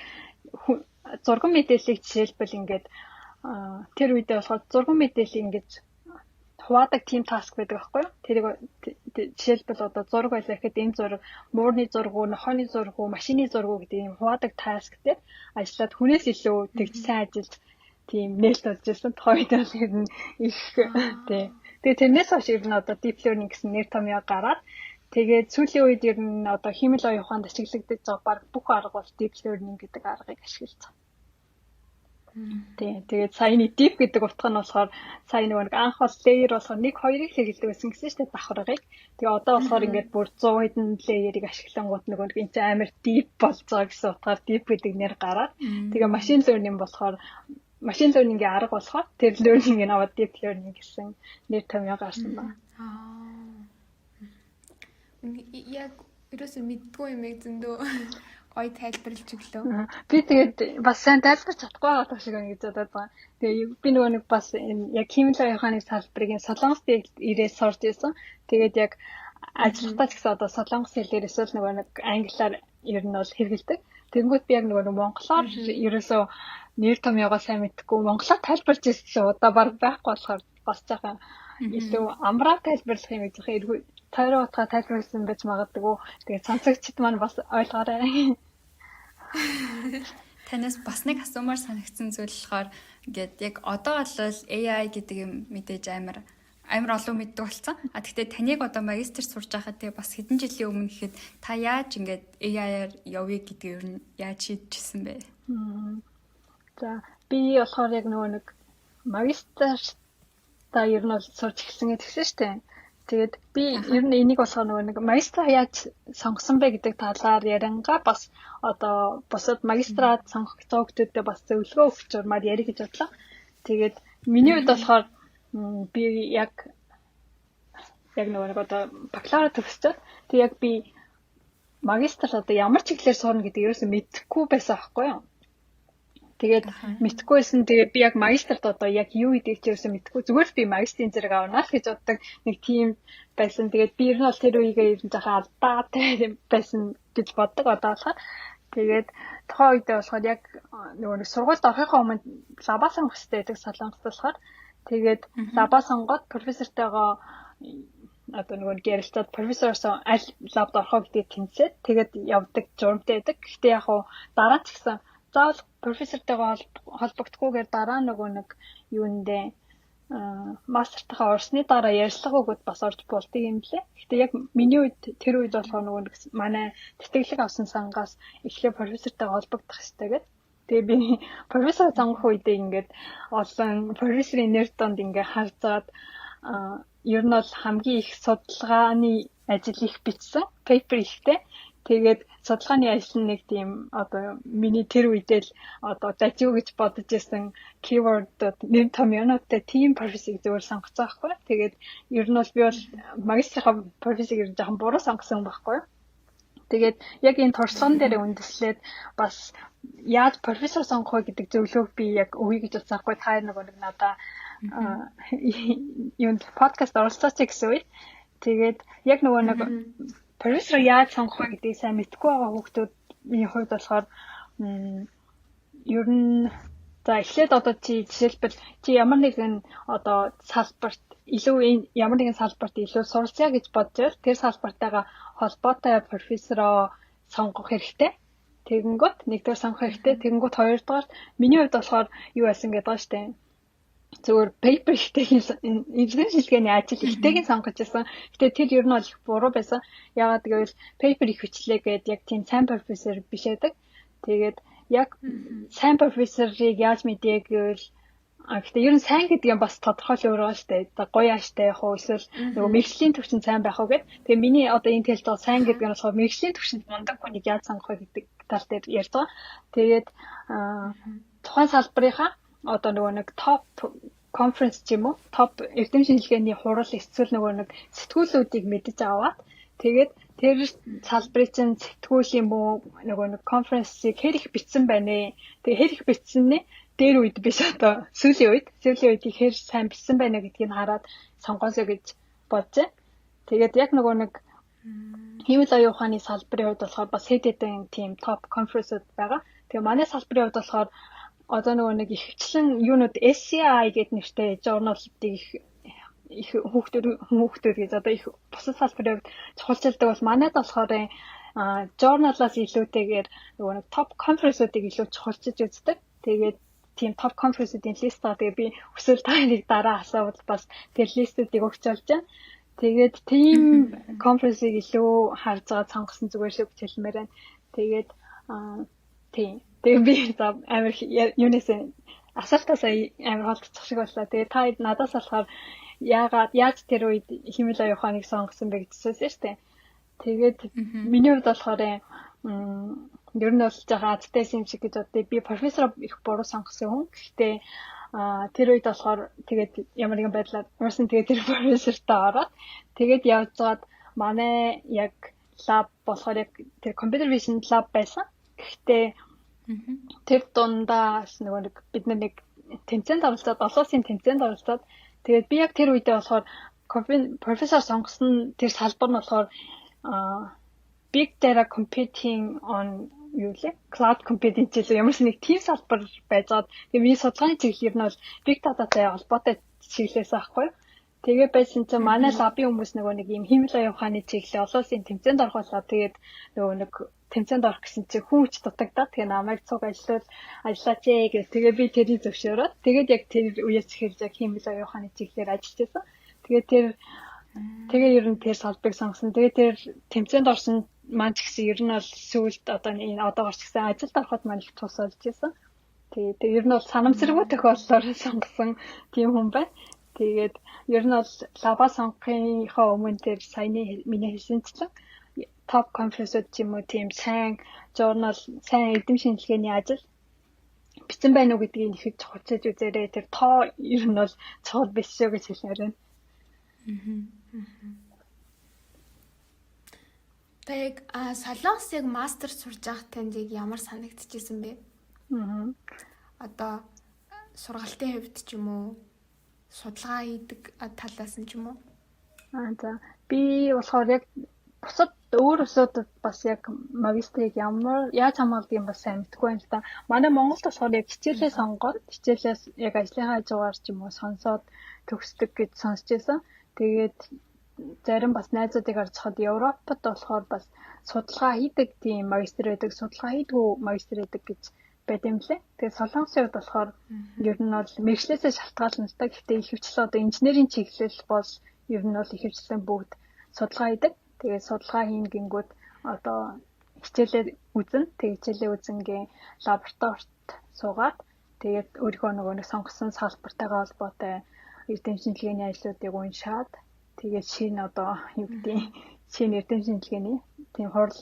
зурган мэдээллийг жишээлбэл ингээд тэр үедээ болохоор зурган мэдээллийг ингээд хуваадаг team task байдаг байхгүй юу? Тэрийг жишээлбэл одоо зураг байлаа гэхэд энэ зураг муурны зураг уу, нохойны зураг уу, машины зураг уу гэдэг ийм хуваадаг task дээр ажиллаад хүнээс илүү тэгж сайн ажиллаж тийм нээлт болж ирсэн. Тухайн үед бол ер нь их тий. Тэгээ тэрнээс хойш ер нь одоо deep learning гэсэн нэр томьёо гараад, тэгээд сүүлийн үед ер нь одоо хиймэл оюун ухаанд ашиглагдаж байгаа баг бүх арга бол deep learning гэдэг аргыг ашиглаж байгаа. Тий. Тэгээд саяны deep гэдэг утга нь болохоор сая нөгөө нэг анх бол layer болохоор 1 2-ыг хэрэглэдэг байсан гэсэн шүү дээ, давхаргыг. Тэгээ одоо болохоор ингээд бүр 100 хэдэн layer-ыг ашиглангууд нөгөө нэг энэ чинь амар deep болж байгаа гэсэн утгаар deep гэдэг нэр гараад, тэгээ machine learning болохоор machine learning-ийн арга болохоор тэр learning-ийг аваад deep learning гэсэн нэр томьёо гарсан байна.
Аа. Яг ерөөсөө мэддгүй юм яг зөндөө гоё тайлбарлаж өглөө.
Би тэгээд бас сайн тайлбарч чадахгүй байгаа шиг байна гэж бодоод байгаа. Тэгээ би нөгөө нэг бас энэ яг хиймэл оюун ухааны салбарыг энэ Солонгост ирээд сурч ирсэн. Тэгээд яг ажиллахдаа ч гэсэн одоо солонгос хэлээр эсвэл нөгөө нэг англиар ер нь бол хэрэглэдэг. Тэгэнгүүт би яг нөгөө нэг монголоор ерөөсөө нэр томьёогоо сайн мэдэхгүй монголоор тайлбарч ирсэн чинь удаа баг байхгүй болохоор бас жаахан илүү амраа тайлбарлах юм гэж байгаа. Тойроо утгаа тайлбарласан байж магадгүй. Тэгээд сонсогчид маань бас ойлгоорой.
Танаас бас нэг асуумаар санагдсан зүйл болохоор ингээд яг одоо бол AI гэдэг юм мэдээж амар амар олон мэддэг болсон. А тэгтээ таныг одоо магистр сурж байхад тэгээ бас хэдэн жилийн өмнө гэхэд та яаж ингээд AI-аар явъя гэдгийг ер нь яаж шийдчихсэн бэ?
За, би болохоор яг нөгөө нэг магистр та ер нь бол сурч эхэлсэн гэдгсэн шүү дээ. Тэгээд би ер нь энийг болохоор нөгөө нэг магистра яаж сонгосон бэ гэдэг талаар яриангаа бас одоо бусад магистраад сонгох гэж байгаа хүмүүстэй бас зөвлөгөө өгч урмаар ярих гэж бодлоо. Тэгээд миний хувьд болохоор би яг яг нөгөө нэг одоо бакалавра төгсчөөд, тэг яг би магистр одоо ямар чиглэлээр сурна гэдэг ерөөсөө мэдэхгүй байсан байхгүй юу. Тэгээд мэдэхгүй байсан. Тэгээд би яг магистрт одоо яг юу хийдгийг ч ерөөсөө мэдэхгүй. Зүгээр л би магистрийн зэрэг авна л гэж боддог нэг тийм байсан. Тэгээд би ер нь бол тэр үеигээ ер нь жоохон алдаатай байсан гэж боддог одоо болохоор. Тэгээд тухайн үедээ болохоор яг нөгөө нэг сургуульд орохынхоо өмнө lab аа сонгох хэрэгтэй байдаг Солонгост болохоор. Тэгээд lab аа сонгоод профессортойгоо одоо нөгөө нэг ярилцаад, профессороос аль lab д орохоо гэдгийг тэнцээд, тэгээд явдаг журамтай байдаг. Гэхдээ яг хуу дараа ч гэсэн заавал профессортойгоо холбогдохгүйгээр дараа нөгөө нэг юундээ мастертайхаа орсны дараа ярилцлага өгөөд бас орж болдог юм лээ. Гэхдээ яг миний үед, тэр үед болохоор нөгөө нэг манай тэтгэлэг авсан сангаас эхлээ профессортойгоо холбогдох хэрэгтэй гэдэг. Тэгээ би профессор сонгох үедээ ингээд олон профессорын нэр донд ингээд харцаад, ер нь бол хамгийн их судалгааны ажил их бичсэн, paper ихтэй. Тэгээд судалгааны ажил нь нэг тийм одоо миний тэр үедээ л одоо дажгүй гэж бодож исэн keyword-ууд, нэр томьёонуудтай тийм профессорыг зөвөр сонгоцсон байхгүй. Тэгээд ер нь бол би бол магистрийнхаа профессорыг ер нь жоохон буруу сонгосон байхгүй. Тэгээд яг энэ туршлаган дээр үндэслээд бас яаж профессор сонгох вэ гэдэг зөвлөгөөг би яг өгье гэж бодсон байхгүй. Та нөгөө нэг надаа юунд подкаст оролцооч гэсэн үед, тэгээд яг нөгөө нэг профессор яаж сонгох вэ гэдгийг сайн мэдэхгүй байгаа хүүхдүүдийн хувьд болохоор ер нь за эхлээд одоо чи жишээлбэл чи ямар нэгэн одоо салбарт илүү, ямар нэгэн салбарт илүү суралцъя гэж бодож байвал тэр салбартайгаа холбоотой профессороо сонгох хэрэгтэй. Тэгэнгүүт нэгдүгээр сонгох хэрэгтэй. Тэгэнгүүт хоёрдугаар миний хувьд болохоор юу байсан гэдэг байгаа штэ, зүгээр paper ихтэйгийн, эрдэм шинжилгээний ажил ихтэйг сонгож байсан. Гэтэ тэр ер нь бол их буруу байсан. Яагаад гэвэл paper их бичлээ гээд яг тийм сайн профессор биш байдаг. Тэгээд яг сайн профессорыг яаж мэдээ гэвэл, а гэтээ ер нь сайн гэдэг нь бас тодорхойл өөр байгаа шүү дээ. За, гоё ааштай явах уу, эсвэл нөгөө мэргэжлийн төвшөнд сайн байх уу гэд. Тэгээ миний одоо энэ хэлж байгаа сайн гэдэг нь болохоор мэргэжлийн төвшөнд мундаг хүнийг яаж сонгох вэ гэдэг тал дээр ярьж байгаа. Тэгээд тухайн салбарынхаа одоо нөгөө нэг топ conference ч юм уу, топ эрдэм шинжилгээний хурал эсвэл нөгөө нэг сэтгүүлүүдийг мэдэж аваад, тэгээд тэр салбарын чинь сэтгүүл юм уу, нөгөө нэг конференсийг хэр их бичсэн байна. Тэгээ хэр их бичсэн нэ дээр үед биш, одоо сүүлийн үед хэр сайн бичсэн байна гэдгийг хараад сонгоосоо гэж бодож байна. Тэгээд яг нөгөө нэг хиймэл оюун ухааны салбарын хувьд болохоор бас хэд хэдэн тийм топ конференсүүд байгаа. Тэгээ манай салбарын хувьд болохоор одоо нөгөө нэг ихэвчлэн юунууд SCI гэдэг нэртэй journal-уудыг их их хүүхдүүд хүүхдүүд гэж одоо их бусад салбарын хувьд чухалчилдаг бол манайд болохоор journal-аас илүүтэйгээр нөгөө нэг топ конференсуудыг илүү чухалчилж үздэг. Тэгээд тийм топ конференсүүдийн list байгаа. Тэгээ би хүсвэл та нарыг дараа асуувал бас тэр list үүдийг өгч болж байна. Тэгээд тийм конференсийг илүү харж байгаа сонгосон зүгээр шиг хэлмээр байна. Тэгээд тийм. Тэгээ би за амар юунаас асуултаас амар холдчих шиг боллоо. Тэгээ та надаас болохоор яагаад, яаж тэр үед хиймэл оюун ухааныг сонгосон бэ гэж асуусан шүү дээ. Тэгээд миний хувьд болохоор ер нь бол жоохон азтай юм шиг гэж бодъё. Би профессор их буруу сонгосон хүн. Гэхдээ тэр үед болохоор тэгээд ямар нэгэн байдлаар уурсан, тэгээд тэр профессортой ороод, тэгээд явж байгаад манай яг lab болохоор яг тэр computer vision lab байсан. Гэхдээ тэр дундаас нөгөө нэг бид нэг тэмцээнд оролцоод, олон улсын тэмцээнд оролцоод, тэгээд би яг тэр үедээ болохоор профессор сонгосон тэр салбар нь болохоор big data computing on юу лээ, cloud computing ч илүү ямар ч нэг тийм салбар байжгаад, тэгээ миний судалгааны чиглэл ер нь бол big data-тай холбоотой чиглэлээс аахгүй. Тэгээ байсан чинь манай lab ын хүмүүс нөгөө нэг юм хиймэл оюун ухааны чиглэл олон улсын тэмцээнд орох болоо. Тэгээд нөгөө нэг тэмцээнд орох гэсэн чинь хүн ч дутагдаад, тэгээ намайг цуг ажиллавал ажиллаач ээ гэх. Тэгээ би тэрийг зөвшөөрөөд, тэгээд яг тэр үеэс эхэлж яг хиймэл оюун ухааны чиглэлээр ажиллаж байсан. Тэгээ тэр тэгээ ер нь тэр салбарыг сонгосон. Тэгээ тэр тэмцээнд орсон маань ч гэсэн ер нь бол сүүлд одоо энэ одоогор ч гэсэн ажилд ороход маань их тус болж байсан. Тэгээ ер нь бол санамсаргүй тохиолдлоор сонгосон тийм хүн байна. Тэгээд ер нь бол lab аа сонгохынхоо өмнө тэр саяны миний хэлсэнчлэн топ conference-ууд ч юм уу, тийм сайн journal, сайн эрдэм шинжилгээний ажил бичсэн байна уу гэдгийг ихэд чухалчилж үзээрэй. Тэр тоо ер нь бол чухал биш шүү гэж хэлмээр байна.
Та яг Солонгос яг мастер сурж байхад танд яг ямар санагдчихсэн бэ? Одоо сургалтын хувьд ч юм уу, судалгаа хийдэг талаас нь ч юм уу?
За, би болохоор яг бусад өөр улсуудад бас яг магистрийг ямар яаж хамгаалдаг юм бас сайн мэдэхгүй байна л да. Манай Монголд болохоор яг хичээлээ сонгоод, хичээлээс яг ажлынхаа хажуугаар ч юм уу сонсоод төгсдөг гэж сонсч байсан. Тэгээд зарим бас найзуудыг харж хахад Европод болохоор бас судалгаа хийдэг тийм магистр байдаг, судалгаа хийдэггүй магистр байдаг гэж байд юм лээ. Тэгээд Солонгосын хувьд болохоор ер нь бол мэргэжлээсээ шалтгаална л та. Гэхдээ ихэвчлэн одоо инженерийн чиглэл бол ер нь бол ихэвчлэн бүгд судалгаа хийдэг. Тэгээд судалгаа хийн гингүүд одоо хичээлээ үзнэ. Тэгээд хичээлээ үзэнгээ лабораторид суугаад, тэгээд өөрийнхөө нөгөө нэг сонгосон салбартайгаа холбоотой эрдэм шинжилгээний ажлуудыг уншаад, тэгээд шинэ одоо юу гэдгийг шинэ эрдэм шинжилгээний тийм хурал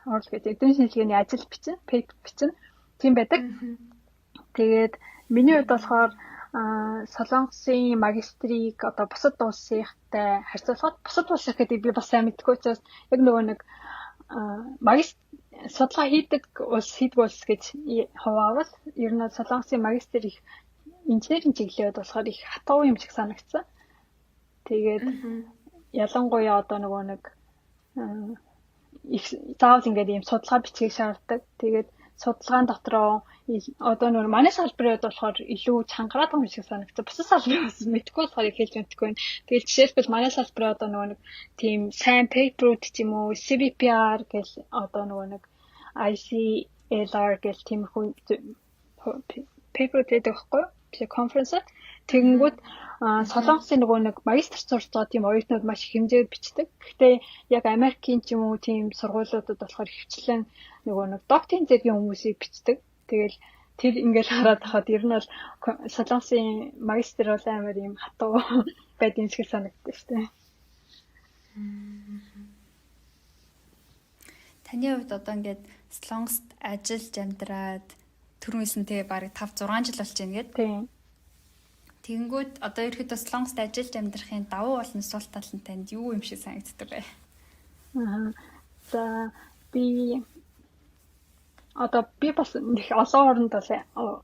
хурал гэж эрдэм шинжилгээний ажил бичнэ, paper бичнэ. Тийм байдаг. Тэгээд миний хувьд болохоор Солонгосын магистрийг одоо бусад улсынхтай харьцуулахад, бусад улсынх гэдэг би бас сайн мэдэхгүй учраас, яг нөгөө нэг магистр судалгаа хийдэг улс, хийдэг улс гэж хуваавал ер нь Солонгосын магистр их инженерийн чиглэлд болохоор их хатуу юм шиг санагдсан. Тэгээд ялангуяа одоо нөгөө нэг их заавал ингээд ийм судалгаа бичгийг шаарддаг. Тэгээд судалгаан дотроо одоо нөгөө манай салбарын хувьд болохоор илүү чангараад байгаа юм шиг санагдсан. Бусад салбарын бас мэдэхгүй болохоор их хэлж мэдэхгүй байна. Тэгэл жишээлбэл манай салбарын одоо нөгөө нэг тийм сайн paper үүд ч юм уу, CVPR гэл одоо нөгөө нэг ICLR гэл тиймэрхүү paper үүд байдаг байхгүй юу? Биш, конференц. Тэгэнгүүт Солонгосын нөгөө нэг магистр сурч байгаа тийм оюутнууд маш их хэмжээгээр бичдэг. Гэхдээ яг Америкийн ч юм уу тийм сургуулиудад болохоор ихэвчлэн нөгөө нэг докторийн зэргийн хүмүүсийг бичдэг. Тэгэл тэр ингээл хараад хахад ер нь бол Солонгосын магистр бол амар юм хатуу байд юм шиг санагддаг шүү дээ.
Таны хувьд одоо ингээд Солонгост ажиллаж амьдраад түрүүн хэлсэн те бараг 5 6 жил болж байна гээд.
Тийм.
Тэгэнгүүт одоо ерөөхдөө Солонгост ажиллаж амьдрахын давуу болон сул тал нь танд юу юм шиг санагддаг вэ?
Аа. За, би одоо би бас их олон оронд бол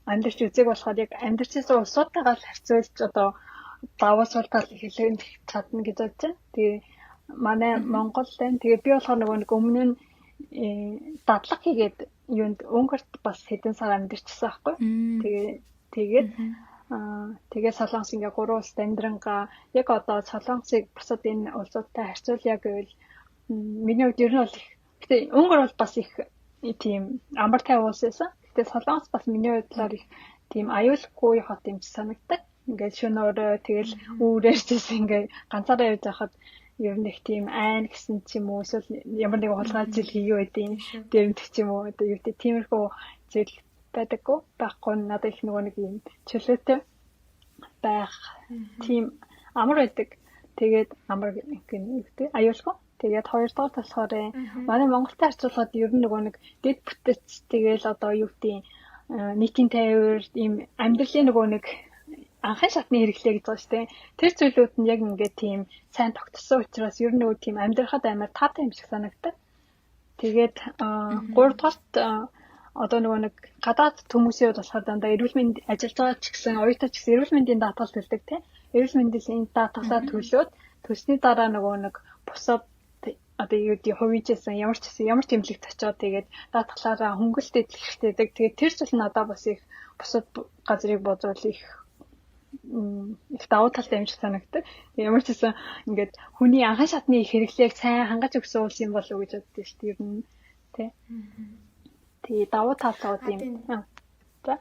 амьдарч үзег болохоор яг амьдарч байсан улсуудтайгаа л харьцуулж одоо давуу сул тал хэлэх чадна гэж бодож байна. Тэгээ манай Монгол байна. Тэгээ би болохоор нөгөө нэг өмнө нь дадлага хийгээд юунд Унгарт бас хэдэн сар амьдарчсан байхгүй. Тэгээ тэгээд тэгээ Солонгос ингээ гурван улсад амьдрангаа яг одоо Солонгосыг бусад энэ улсуудтай харьцуулъя гэвэл миний хувьд ер нь бол их, гэтээ Унгар бол бас их тийм амар тайван улс байсан. Гэтээ Солонгос бас миний хувьдлаар их тийм аюулгүй хот юм шиг санагддаг. Ингээд шөнө өрөө тэгэл үүрээр чийсэн ингээд ганцаараа явж байхад ер нь их тийм айн гэсэн ч юм уу, эсвэл ямар нэгэн хулгай зүйл хийгээ байдیں۔ Дэмдэх ч юм уу, одоо юу гэдэг тиймэрхүү зүйл байдаггүй. Байхгүй, надад их нөгөө нэг юм чөлөөтэй байх тийм амар байдаг. Тэгээд амар гэх юм гэдэг аюулгүй. Тэгээд хоёрдугаар болохоор манай Монголтой харьцуулахад ер нь нөгөө нэг дэд бүтэц, тэгэл одоо юу гэдэг нийтийн тайвар, ийм амьдралын нөгөө нэг анхын шатны хэрэглээ гэж байгаа шүү дээ. Тэр зүйлүүд нь яг ингээд тийм сайн тогтсон учраас ер нь нөгөө тийм амьдрахад амар таатай юм шиг санагддаг. Тэгээд гуравдугаарт одоо нөгөө нэг гадаад хүмүүсийн хувьд болохоор дандаа эрүүл мэнд ажиллаж байгаа ч гэсэн, оюутан ч гэсэн эрүүл мэндийн даатгал төлдөг тийм. Эрүүл мэндийн даатгалаа төлөөд төлсний дараа нөгөө нэг бусад одоо юу гэдэг хувийн ямар ч гэсэн ямар ч эмнэлэгт очиод тэгээд даатгалаараа хөнгөлт эдлэх хэрэгтэй байдаг. Тэгээд тэр зүйл надад бас их бусад газрыг бодвол их их давуу талтай юм шиг санагддаг. Ямар ч гэсэн ингээд хүний анхан шатны хэрэглээг сайн хангаж өгсөн улс юм болов уу гэж боддоо шүү дээ. Ер нь тий. Тэгээ давуу талууд юм. За.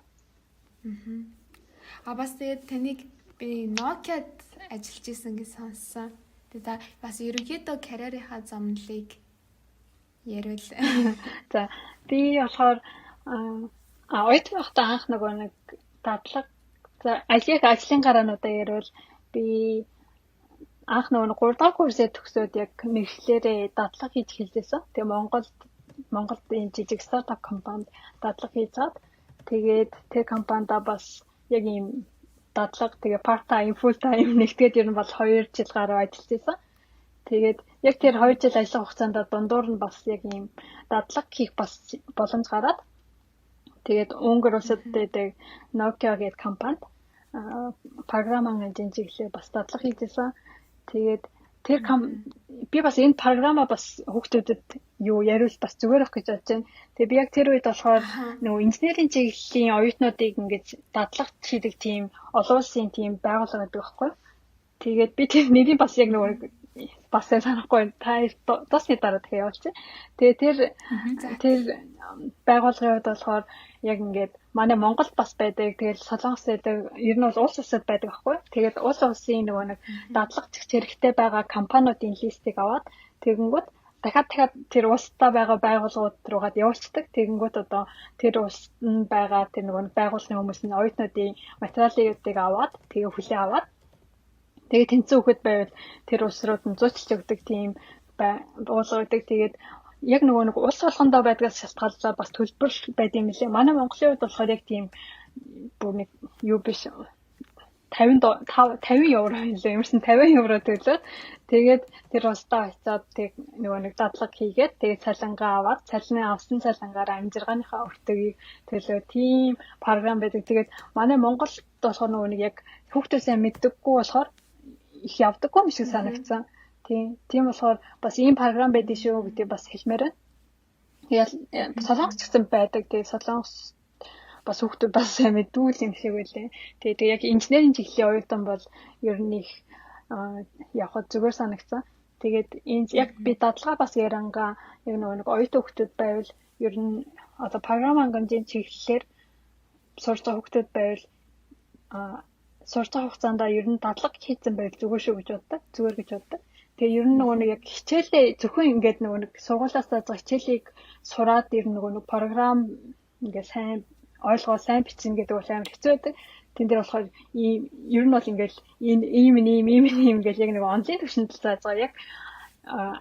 А бас тэгээд таныг би Nokia-д ажиллаж исэн гэж сонссон. Тэгээ та бас ерөнхийдөө карьерийнхаа зомлыг ярил.
За, би болохоор оюутан байхдаа анх нөгөө нэг дадлага, за, ажлын ажлын гараануудаа ярил. Би анх нөгөө 3 дахь курсээ төгсөөд яг мэргэжлээрээ дадлага хийж эхэлжсэн. Тэгээ Монголд энэ жижиг стартап компанид дадлага хийж чад. Тэгээд тэр компанида бас яг ийм дадлага, тэгээ part time, full time нэгтгээд ер нь бол 2 жил гаруй ажиллаж байсан. Тэгээд яг тэр 2 жил ажиллах хугацаанд дундуур нь бас яг ийм дадлага хийх бас боломж гараад, тэгээд Унгар улсад байдаг Nokia гэдэг компанид програм хангамжийн чиглэлээр бас дадлага хийжсэн. Тэгээд тэр би бас энэ програмаа бас хүүхдүүдэд юу яриул бас зүгээр ах гэж бодож байна. Тэгээ би яг тэр үед болохоор нөгөө инженерийн чиглэлийн оюутнуудыг ингэж дадлага хийдэг тийм олон улсын тийм байгууллага гэдэг байхгүй. Тэгээд би тэр нэрийг бас яг нөгөө бас сайн санахгүй, та дуусны дараа дахиад явуулчих. Тэгээ тэр байгууллагын хувьд болохоор яг ингээд манай Монголд бас байдаг. Тэгэл Солонгос байдаг. Ер нь бол улс улсад байдаг байхгүй. Тэгээд улс улсын нөгөө нэг дадлага зэгц хэрэгтэй байгаа компаниудын list ийг аваад, тэгэнгүүт дахиад дахиад тэр улстай байгаа байгууллагууд руугаад явуулцдаг. Тэгэнгүүт одоо тэр улсад нь байгаа тэр нөгөө байгууллагын хүмүүс нь оюутнуудын материалыг аваад, тэгээ хүлээн аваад, тэгээ тэнцэн хүүхэд байвал тэр улс руу нь зуучлж өгдөг тийм байгууллага байдаг. Тэгээд яг нөгөө нэг улс болгондоо байдгаас шалтгааллаа бас төлбөр байд юм лээ. Манай Монголын хувьд болохоор яг тийм бүр нэг юу биш, 50 50 евро хэлээ. Ямарсан 50 евро төлөөд, тэгээд тэр улсдаа очиад тэг нөгөө нэг дадлага хийгээд, тэгээд цалингаа аваад, цалины авсан цалингаараа амжиргааныхаа өртөгийг төлөө тийм програм байдаг. Тэгээд манай Монголд болохоор нөгөө нэг яг хүүхдээсээ мэддэггүй болохоор их явдаггүй юм шиг санагдсан. Тийм. Тийм болохоор бас ийм програм байдаг шүү гэдгийг бас хэлмээр байна. Тэгээд Солонгос ч гэсэн байдаг. Тэгээд Солонгос бас хүүхдүүд бас сайн мэдгүй юм шиг байлээ. Тэгээд яг инженерийн чиглэлийн оюутан бол ер нь их явхад зүгээр санагдсан. Тэгээд энэ яг би дадлага бас ярангаа яг нөгөө нэг оюутан хүүхдүүд байвал, ер нь одоо програм хангамжийн чиглэлээр сурч байгаа хүүхдүүд байвал, сурч байгаа хугацаанд ер нь дадлага хийсэн байвал зүгээр шүү гэж боддог. Зүгээр гэж боддог. Тэгээ ер нь нөгөө нэг яг хичээлээ зөвхөн ингээд нөгөө нэг сургуулиас зааж байгаа хичээлийг сураад, ер нь нөгөө нэг програм ингээд сайн ойлгоо, сайн бичнэ гэдэг бол амар хэцүү байдаг. Тэн дээр болохоор ийм ер нь бол ингээд ийм ийм ийм ийм ийм гэж яг нэг онлайн түвшинд зааж байгаа, яг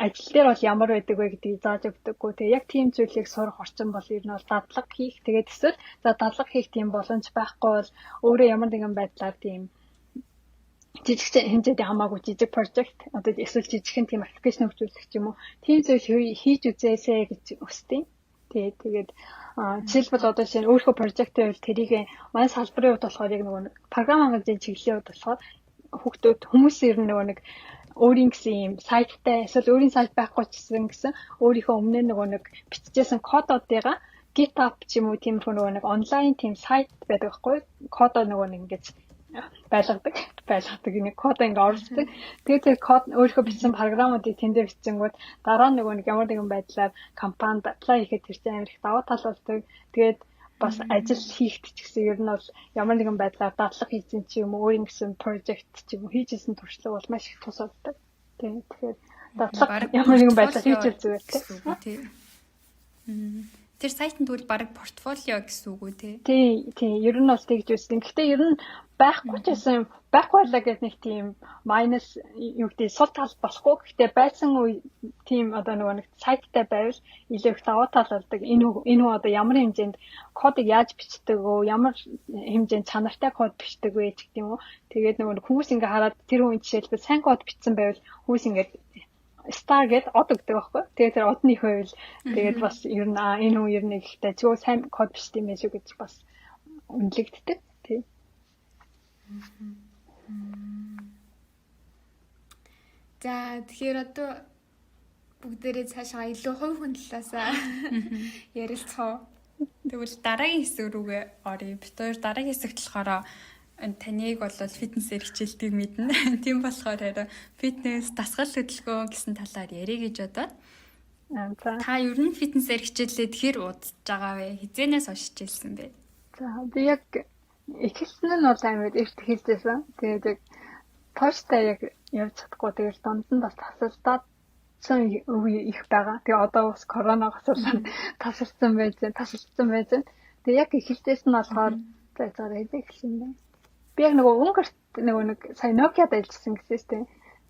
ажил дээр бол ямар байдаг вэ гэдгийг зааж өгдөггүй. Тэгээ яг тийм зүйлийг сурах орчин бол ер нь бол дадлага хийх. Тэгээд эсвэл за дадлага хийх тийм боломж байхгүй бол өөрөө ямар нэгэн байдлаар тийм жижиг хэмжээний хамаагүй жижиг project, одоо эсвэл жижигхэн тийм application хөгжүүлэх ч юм уу, тийм зүйл хийж үзээсэй гэж хүсдэг. Тэгээд жишээлбэл одоо шинэ өөрийнхөө project байвал тэрийг манай салбарын хувьд болохоор яг нөгөө програм хангамжийн чиглэлийн хувьд болохоор хүүхдүүд хүмүүс ер нь нөгөө нэг өөрийн гэсэн юм сайттай, эсвэл өөрийн сайт байхгүй ч гэсэн өөрийнхөө өмнө нөгөө нэг бичижсэн кодуудыгаа GitHub ч юм уу, тиймэрхүү нөгөө нэг онлайн тийм сайт байдаг байхгүй, кодоо нөгөө нэг ингэж байлгадаг, нэг код ингээ оруулдаг. Тэгээд тэр код, өөрийнхөө бичсэн програмуудыг тэндээ бичсэнгүүд дараа нь нөгөө нэг ямар нэгэн байдлаар компанид apply хийхэд тэр чинь амар их давуу тал болдог. Тэгээд бас ажил хийхэд ч гэсэн ер нь бол ямар нэгэн байдлаар дадлага хийсэн ч юм уу, өөрийн гэсэн project ч юм уу хийжсэн туршлага бол маш их тус болдог. Тийм, тэгэхээр дадлага ямар нэгэн байдлаар хийж зүгээр
тийм. Тэр сайтанд тэгвэл баг портфолио гэсэн үг үү те?
Тийм, ер нь бол тэгж үздэг. Гэхдээ ер нь байхгүй ч гэсэн, байхгүй байлаа гэж нэг тийм minus, юу гэдэг, сул тал болохгүй. Гэхдээ байсан үе тийм одоо нөгөө нэг сайттай байвал илүү их давуу тал болдог. Энэ хүн одоо ямар хэмжээнд кодыг яаж бичдэг вэ? Ямар хэмжээнд чанартай код бичдэг вэ гэх юм уу? Тэгээд нөгөө хүмүүс ингээ хараад тэр хүн жишээлбэл сайн код бичсэн байвал хүмүүс ингээд star гэд од өгдөг байхгүй. Тэгээд тэр одны их байвал тэгээд бас ер нь энэ хүн ер нь ихтэй чөө сайн код бичдэг юм байна шүү гэж бас үнэлэгддэг. Тий.
За, тэгэхээр одоо бүгдээрээ цаашаа илүү хувь хүн талаасаа ярилцах уу?
Тэгвэл дараагийн хэсэг рүүгээ оръё. Бид хоёр дараагийн хэсэгт болохоор таныг бол фитнесээр хичээлдгийг мэднэ. Тийм болохоор харин фитнес, дасгал хөдөлгөөн гэсэн талаар ярих гэж бодоод.
За.
Та ер нь фитнесээр хичээллээд хэр удаж байгаа вэ? Хизээнээс хойш хичээлсэн бэ?
За, би яг эхэлсэн нь бол амар эрт эхэлжсэн. Тэгээд яг тууштай яг явж чадахгүй. Тэгэл дунд нь бас тасалдаад үе их байгаа. Тэгээ одоо бас коронавигоос болоод тасалдсан байж байна. Тасалдсан байж байна. Тэгээ яг эхэлжсэн нь болохоор за хэзээ эхэлсэн бэ? Би яг нөгөө Унгарт нөгөө нэг сая Nokia-д ажилласан гэсэн шүү дээ.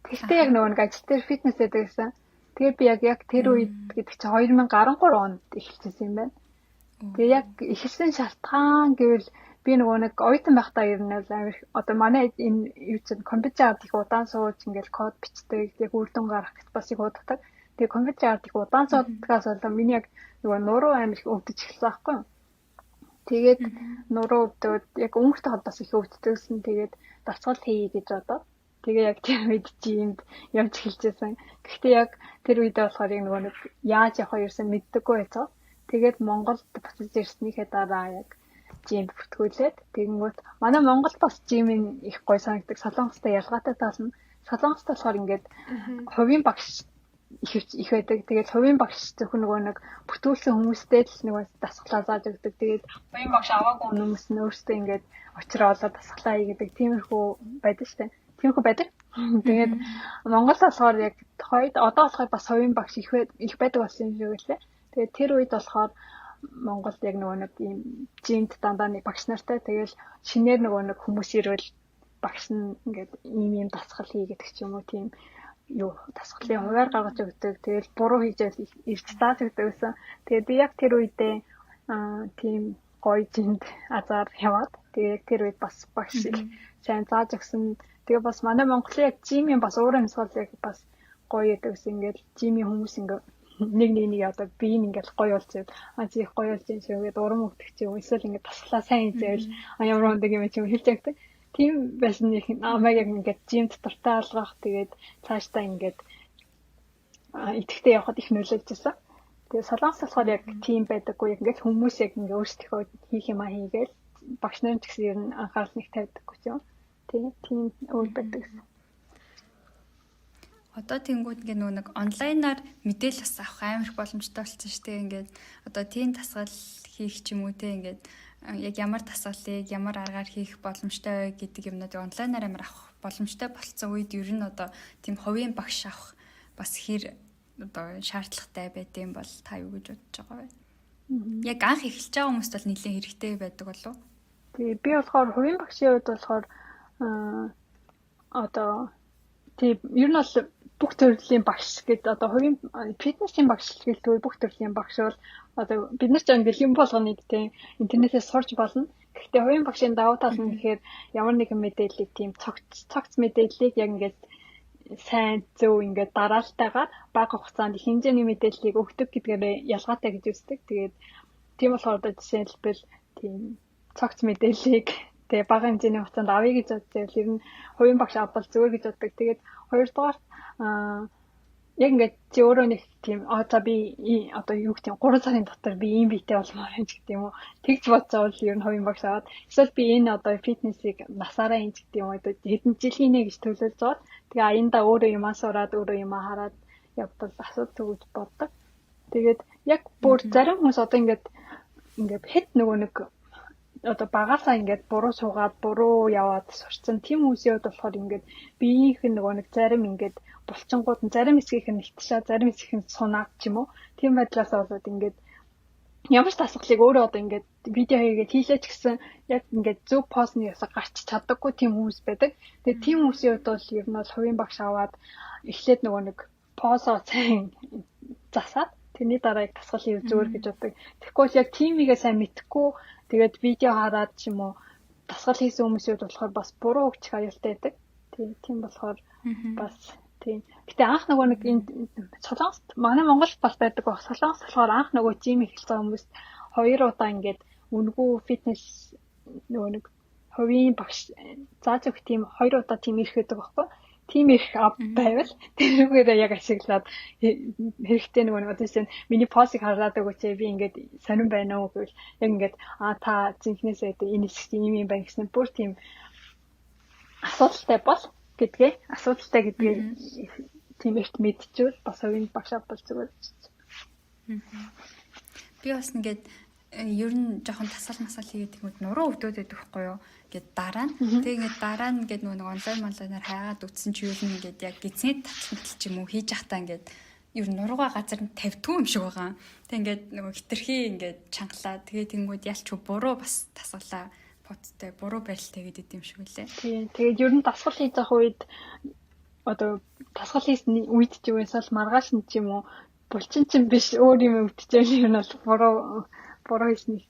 Тэгтээ яг нөгөө нэг ажил дээр фитнес байдаг гэсэн. Тэгээ би яг тэр үед гэдэг чинь 2013 онд эхэлчихсэн юм байна. Тэгээ яг эхэлсэн шалтгаан гэвэл би нөгөө нэг оюутан байхдаа ер нь бол амар одоо манай энэ юу чинь компьютер аваад их удаан сууж ингээл код бичдэг, яг үр дүн гаргах гэж бас их удаадаг. Тэгээ компьютер аваад их удаан суудгаас болоо миний яг нөгөө нуруу амар их өвдөж эхэлсэн байхгүй юу? Тэгээд нуруу өвдөөд яг өнгөртэй хад бас их өвддөгсэн. Тэгээд дасгал хийе гэж бодоод тэгээ яг тэр үед жимд явж эхэлжсэн. Гэхдээ яг тэр үедээ болохоор яг нөгөө нэг яаж явах вэ ерсэн мэддэггүй байсан. Тэгээд Монголд буцаж ирснийхээ дараа яг жимд бүртгүүлээд тэгэнгүүт манай Монгол бас жимийн их гой санагдаг. Солонгостой ялгаатай тал нь Солонгост болохоор ингээд хувийн багш их байдаг. Тэгээд хувийн багш зөвхөн нөгөө нэг бүртгүүлсэн хүмүүстэй л нөгөө дасгалаа зааж өгдөг. Тэгээд хувийн багш аваагүй хүмүүс нь өөрсдөө ингээд учраа олоод дасгалаа хий гэдэг тиймэрхүү байдаг штэ. Тиймэрхүү байдаг. Тэгээд Монгол болохоор яг хоёд одоо болохоор бас хувийн багш их байдаг болсон юм шиг үлээ. Тэгээд тэр үед болохоор Монголд яг нөгөө нэг ийм жимд дандаа нэг багш нартай тэгэл шинээр нөгөө нэг хүмүүс ирвэл багш нь ингээд ийм ийм дасгал хий гэдэг ч юм уу тийм юу дасгалын хуваар гаргаж өгдөг. Тэгэл буруу хийжэл ирж зааж өгдөг гэсэн. Тэгээд би яг тэр үедээ тийм гоё жинд азар яваад тэгээ яг тэр үед бас багш их сайн зааж өгсөн. Тэгээ бас манай Монголын яг жимийн бас уур амьсгал яг бас гоё гэдэг гэсэн. Ингээд жимийн хүмүүс ингээд нэг нэг нэг одоо би ингээд гоё болж байна. А чи их гоё болж байна шүү гэдээ урам өгдөг чи юм. Эсвэл ингээд тасглаа сайн хийзээл а ямар өндөг юм чи хэлж ягдаг. Тийм байсан их намайг яг ингээд жим дутартай алгах тэгээд цаашдаа ингээд идэвхтэй явхад их нөлөөлж байсан. Тэгээд Солонгос болохоор яг тийм байдаггүй. Яг ингээд хүмүүс яг ингээд өөрсдийнхөө хийх юмаа хийгээл багш нар ч гэсэн ер нь анхаарал нэг тавьдаггүй ч юм. Тийм өөр байдаг гэсэн.
Одоо тэнгууд ингээ нөгөө нэг онлайнаар мэдээлэл бас авах амар их боломжтой болсон шүү дээ. Ингээд одоо тийм дасгал хийх ч юм уу те ингээд яг ямар дасгалыг ямар аргаар хийх боломжтой вэ гэдэг юмнуудыг онлайнаар амар авах боломжтой болцсон үед ер нь одоо тийм хувийн багш авах бас хэр одоо шаардлагатай байдсан бол та юу гэж бодож байгаа вэ? Яг анх эхэлж байгаа хүмүүст бол нэлээд хэрэгтэй байдаг болов уу?
Тэгээ би болохоор хувийн багшийн хувьд болохоор одоо тийм ер нь бол бүх төрлийн багш гэдэг одоо хувийн фитнесийн багш гэлтгүй бүх төрлийн багш бол одоо бид нар ч ингээл юм болгоныг тийм интернетээс сурч болно. Гэхдээ хувийн багшийн давуу тал нь гэхээр ямар нэгэн мэдээллийг тийм цогц мэдээллийг яг ингээд сайн зөв ингээд дараалтайгаар бага хугацаанд их хэмжээний мэдээллийг өгдөг гэдгээрээ ялгаатай гэж үздэг. Тэгээд тийм болохоор одоо жишээлбэл тийм цогц мэдээллийг тэгээ бага хэмжээний хугацаанд авъя гэж бодож байвал ер нь хувийн багш авбал зүгээр гэж боддог. Тэгээд хоёрдугаар яг ингээд чи өөрөө нэг тийм за би одоо юу гэх юм 3 сарын дотор би ийм биетэй болмоор юм ч гэдэг юм уу. Тэгж бодож бол ер нь хувийн багш аваад эсвэл би энэ одоо фитнесийг насаараа хийж гэдэг юм уу одоо хэдэн жил хийнэ гэж төлөөлж байгаа. Тэгээ аяндаа өөрөө юмаа сураад өөрөө юмаа хараад явбал асуудал гэж боддог. Тэгээд яг бүр зарим хүмүүс одоо ингээд хэд нөгөө нэг одоо багасаа ингээд буруу суугаад буруу яваад сурцсан тийм хүмүүсийн хувьд болохоор ингээд биеийнх нь нөгөө нэг зарим ингээд булчингууд нь зарим хэсгийнх нь итшаа зарим хэсгийнх нь сунаад ч юм уу тийм байдлаас болоод ингээд ямар ч дасгалыг өөрөө одоо ингээд видео хийгээд хийлээ ч гэсэн яг ингээд зөв позны ясаг гарч чаддаггүй тийм хүмүүс байдаг. Тэгээд тийм хүмүүсийн хувьд бол ер нь бол хувийн багш аваад эхлээд нөгөө нэг позоо сайн засаад тэрний дараа яг дасгал хийв зүгээр гэж боддог. Тэгэхгүй бол яг тимигээ сайн мэдэхгүй тэгээд видео хараад ч юм уу дасгал хийсэн хүмүүсийн хувьд болохоор бас буруу өгчих аюултай байдаг. Тийм болохоор бас тийм. Гэтэ анх нөгөө нэг энэ Солонгост манай Монголд бас байдаг баг. Солонгос болохоор анх нөгөө жим эхэлж байгаа хүмүүст 2 удаа ингээд үнэгүй фитнес нөгөө нэг хувийн багш зааж өгөх тийм 2 удаа тийм ирэх гэдэг байхгүй. Тийм их байвал тэрүүгээрээ яг ашиглаад хэрэгтэй нөгөө нэг одоо жишээ нь миний постыг хараад өгөөч би ингээд сонирн байна уу гэвэл яг ингээд та жинхнээсээ энэ хэсэгт ийм юм байна гэсэн бүр тийм асуудалтай бол гэдгээ асуудалтай гэдгээ тийм эрт мэдчихвэл бас хувийн багш авбал зүгээр гэж.
Би бас ингээд ер нь жоохон тасал масал хийгээд тэгмэд нуруу өвдөд байдаг хгүй юу гэд дараа нь тэгээ ингээд дараа нь ингээд нөгөө нэг онлайн онлайнаар хайгаад үтсэн чи юу нь ингээд яг гизний татал ч юм уу хийж явахдаа ингээд ер нь нуруугаа газар нь тавьдгүй юм шиг байгаа. Тэг ингээд нөгөө хитрхи ингээд чангалаа. Тэгээ тэнгууд ялч буруу бас тасгалаа поттой буруу байралтай гэдэг юм шиг үлээ.
Тийм. Тэгээд ер нь дасгал хийж явах үед одоо дасгал хийсний үед ч юм эсвэл маргааш нь ч юм уу булчин чинь биш өөр юм өвдөж ер нь бол буруу хийсний.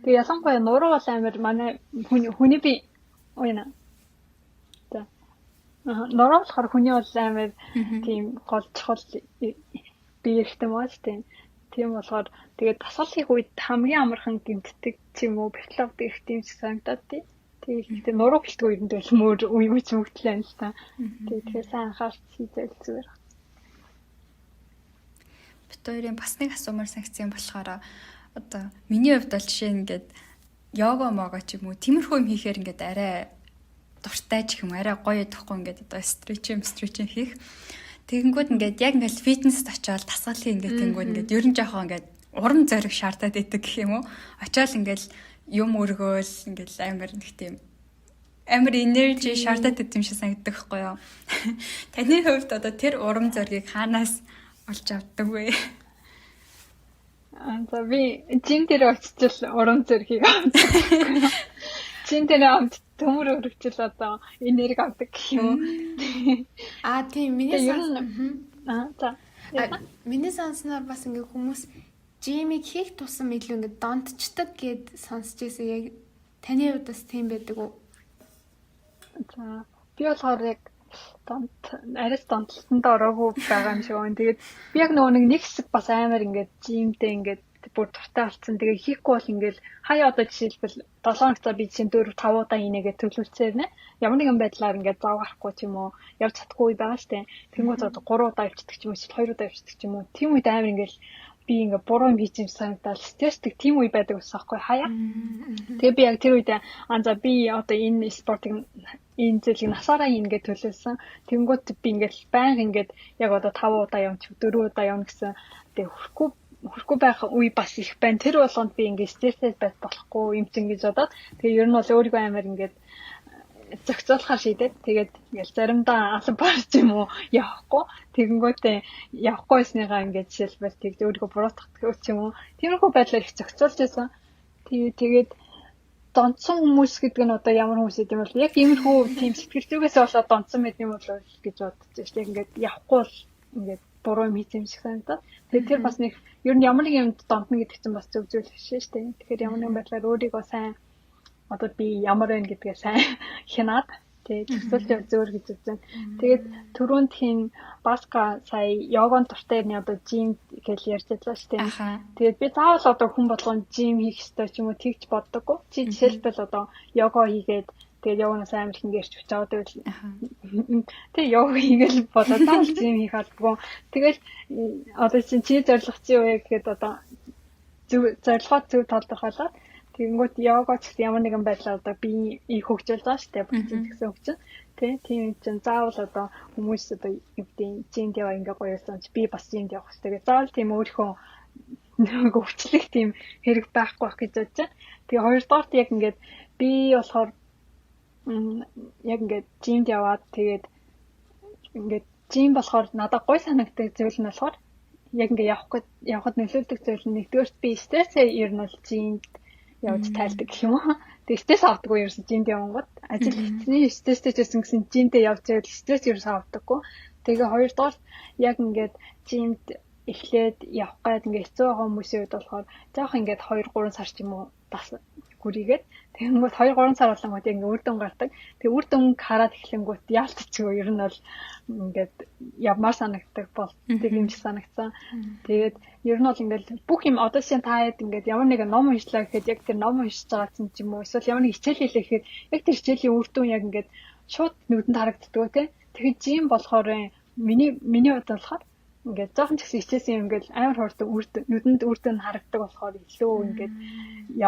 Тэгээ ялангуяа нуруу бол амар манай хүний би уяна. За. Нуруу болохоор хүний бол амар тийм гол чухал бие эрхтэн байгаа шүү дээ. Тийм болохоор тэгээд дасгал хийх үед хамгийн амархан гэмтдэг ч юм уу бэртэл авдаг их тийм шиг санагдаад тий. Тэгээд нуруу гэлтгүй ер нь тэгэл мөр үе үе ч мөгтлээ юм л та. Тэгээд тэгэхээр сайн анхаарч хийгээл зүгээр.
Бит хоёрын бас нэг асуумар санагдсан болохоор одоо миний хувьд бол жишээ нь ингээд йога мого ч юм уу тиймэрхүү юм хийхээр ингээд арай дуртай ч юм арай гоё идэхгүй ингээд одоо stretching хийх. Тэгэнгүүт ингээд яг ингээд фитнест очиод дасгал хий ингээд тэнгүүд ингээд ер нь жоохон ингээд урам зориг шаардаад идэг гэх юм уу. Очиод ингээд юм өргөөл ингээд амар нэг тийм амар energy шаардаад идэм шиг санагддаг байхгүй юу. Таны хувьд одоо тэр урам зоригийг хаанаас олж авдаг вэ?
За би gym дээр очиж л урам зоригийг авдаг. Gym дээр авч төмөр өргөжл одоо энерги авдаг гэх юм уу.
Аа тийм миний
за.
Миний сонсноор бас ингээ хүмүүс gym ийг хийх тусам илүү ингээ донтчдаг гэд сонсч байсан. Яг таны хувьд бас тийм байдаг уу?
За би болохоор яг арайс донтолтонд ороогүй байгаа юм шиг байна. Тэгээд би яг нөгөө нэг хэсэг бас амар ингээд gym тэй ингээд бүр дуртай болсон. Тэгээ хийхгүй бол ингээд хаяа одоо жишээлбэл 7 хоногт би чинь 4 5 удаа хийнэ гэж төлөвлөцөөр нэ. Ямар нэгэн байдлаар ингээд зав гарахгүй ч юм уу явж чадахгүй үе байгаа штэ. Тэнгүүт одоо 3 удаа явчихдаг ч юм уу эсвэл 2 удаа явчихдаг ч юм уу. Тийм үед амар ингээд би ингээ буруу юм хийж юм санагдал стресстэй тийм үе байдаг ус аахгүй хаяа. Тэгээ би яг тэр үед за би одоо энэ спортыг энэ зүйлийг насаараа хийнэ гэж төлөвлөсөн. Тэнгүүт би ингээл байнга ингээд яг одоо 5 удаа явж 4 удаа явна гэсэн. Тэгээ хүрхгүй байх үе бас их байна. Тэр болгонд би ингээд стресстэй байж болохгүй юм чинь гэж бодоод тэгээ ер нь бол өөрийгөө амар ингээд зохицуулахаар шийдээд тэгээд ингээл заримдаа алба барч юм уу явахгүй тэгэнгүүтээ явахгүй байсныгаа ингээд жишээлбэл тэгж өөрийгөө буруутгах ч юм уу тиймэрхүү байдлаар их зохицуулж байсан. Тэгээд донцсон хүмүүс гэдэг нь одоо ямар хүмүүс юм бол яг иймэрхүү тийм сэтгэл зүгээс болоод донцсон байт юм болов гэж бодож байна. Яг ингээд явахгүй бол ингээд буруу юм хийсэн юм шиг санагдаад. Тэгээд тэр бас нэг ер нь ямар нэг юмд донтно гэдэг чинь бас зөв зүйл биш шүү дээ. Тэгэхээр ямар нэгэн байдлаар өөрийгөө сайн одоо би ямар байна гэдгээ сайн хянаад тэгээд зохицуулж явах зөвөр гэж үзэн. Тэгээд түрүүнд хин Баска сая йогон дуртай юм одоо gym гэж ярьж байлаа шүү дээ. Тэгээд би заавал одоо хүн болгон gym хийх ёстой ч юм уу тэгж боддоггүй. Чи жишээлбэл одоо йога хийгээд тэгээд йоганаас амар их ингээрч хүч аваад байвал тэг йога хийгээл болоо заавал gym хийх албагүй. Тэгэл одоо чинь чи зорилго чи юу вэ гэхэд одоо зөв зорилгоо зөв тодорхойлоод тэгэнгүүт йога ч гэсэн ямар нэгэн байдлаар одоо би хөгжүүлж байгаа шүү дээ. Булчин гэсэн хөгжин. Тэ тийм чинь заавал одоо хүмүүс одоо юу гэдэг gym д яваа ингээ гоё болсон чи би бас gym д явах хэрэгтэй гэх. Заавал тийм өөрийнхөө нэг өвчлөх тийм хэрэг байхгүй байх гэж бодож байна. Тэгээ хоёрдугаарт яг ингээд би болохоор яг ингээд gym д яваад тэгээд ингээд gym болохоор надад гоё санагддаг зүйл нь болохоор яг ингээд явахад нөлөөлдөг зүйл нь нэгдүгээрт би стрессээ ер нь бол gym д явж тайлдаг гэх юм уу. Тэгээ стресс авдаггүй ерөөсөн gym д явангууд ажил хийцний стресстэй ч байсан гэсэн gym дээ явж байвал стресс ерөөсөн авдаггүй. Тэгээ хоёрдугаар яг ингээд gym д эхлээд явах гээд ингээд хэцүү байгаа хүмүүсийн хувьд болохоор жоох ингээд 2 3 сар ч юм уу бас гүрийгээд тэгэнгүүт 2 3 сар болонгууд ингээд үр дүн гардаг. Тэгээ үр дүнг хараад эхлэнгүүт яалтчгүй ер нь бол ингээд явмаар санагддаг болдог юм шиг санагдсан. Тэгээд ер нь бол ингээд бүх юм одоо шинэ таад ингээд ямар нэгэн ном уншлаа гэхэд яг тэр ном уншиж байгаа чинь ч юм уу эсвэл ямар нэг хичээл хийлээ гэхэд яг тэр хичээлийн үр дүн яг ингээд шууд нүдэнд харагддаг те. Тэгэхээр жим болохоор миний хувьд болохоор ингээд жоохон ч гэсэн хичээсэн юм ингээд амар хурдан нүдэнд үр дүн харагддаг болохоор илүү ингээд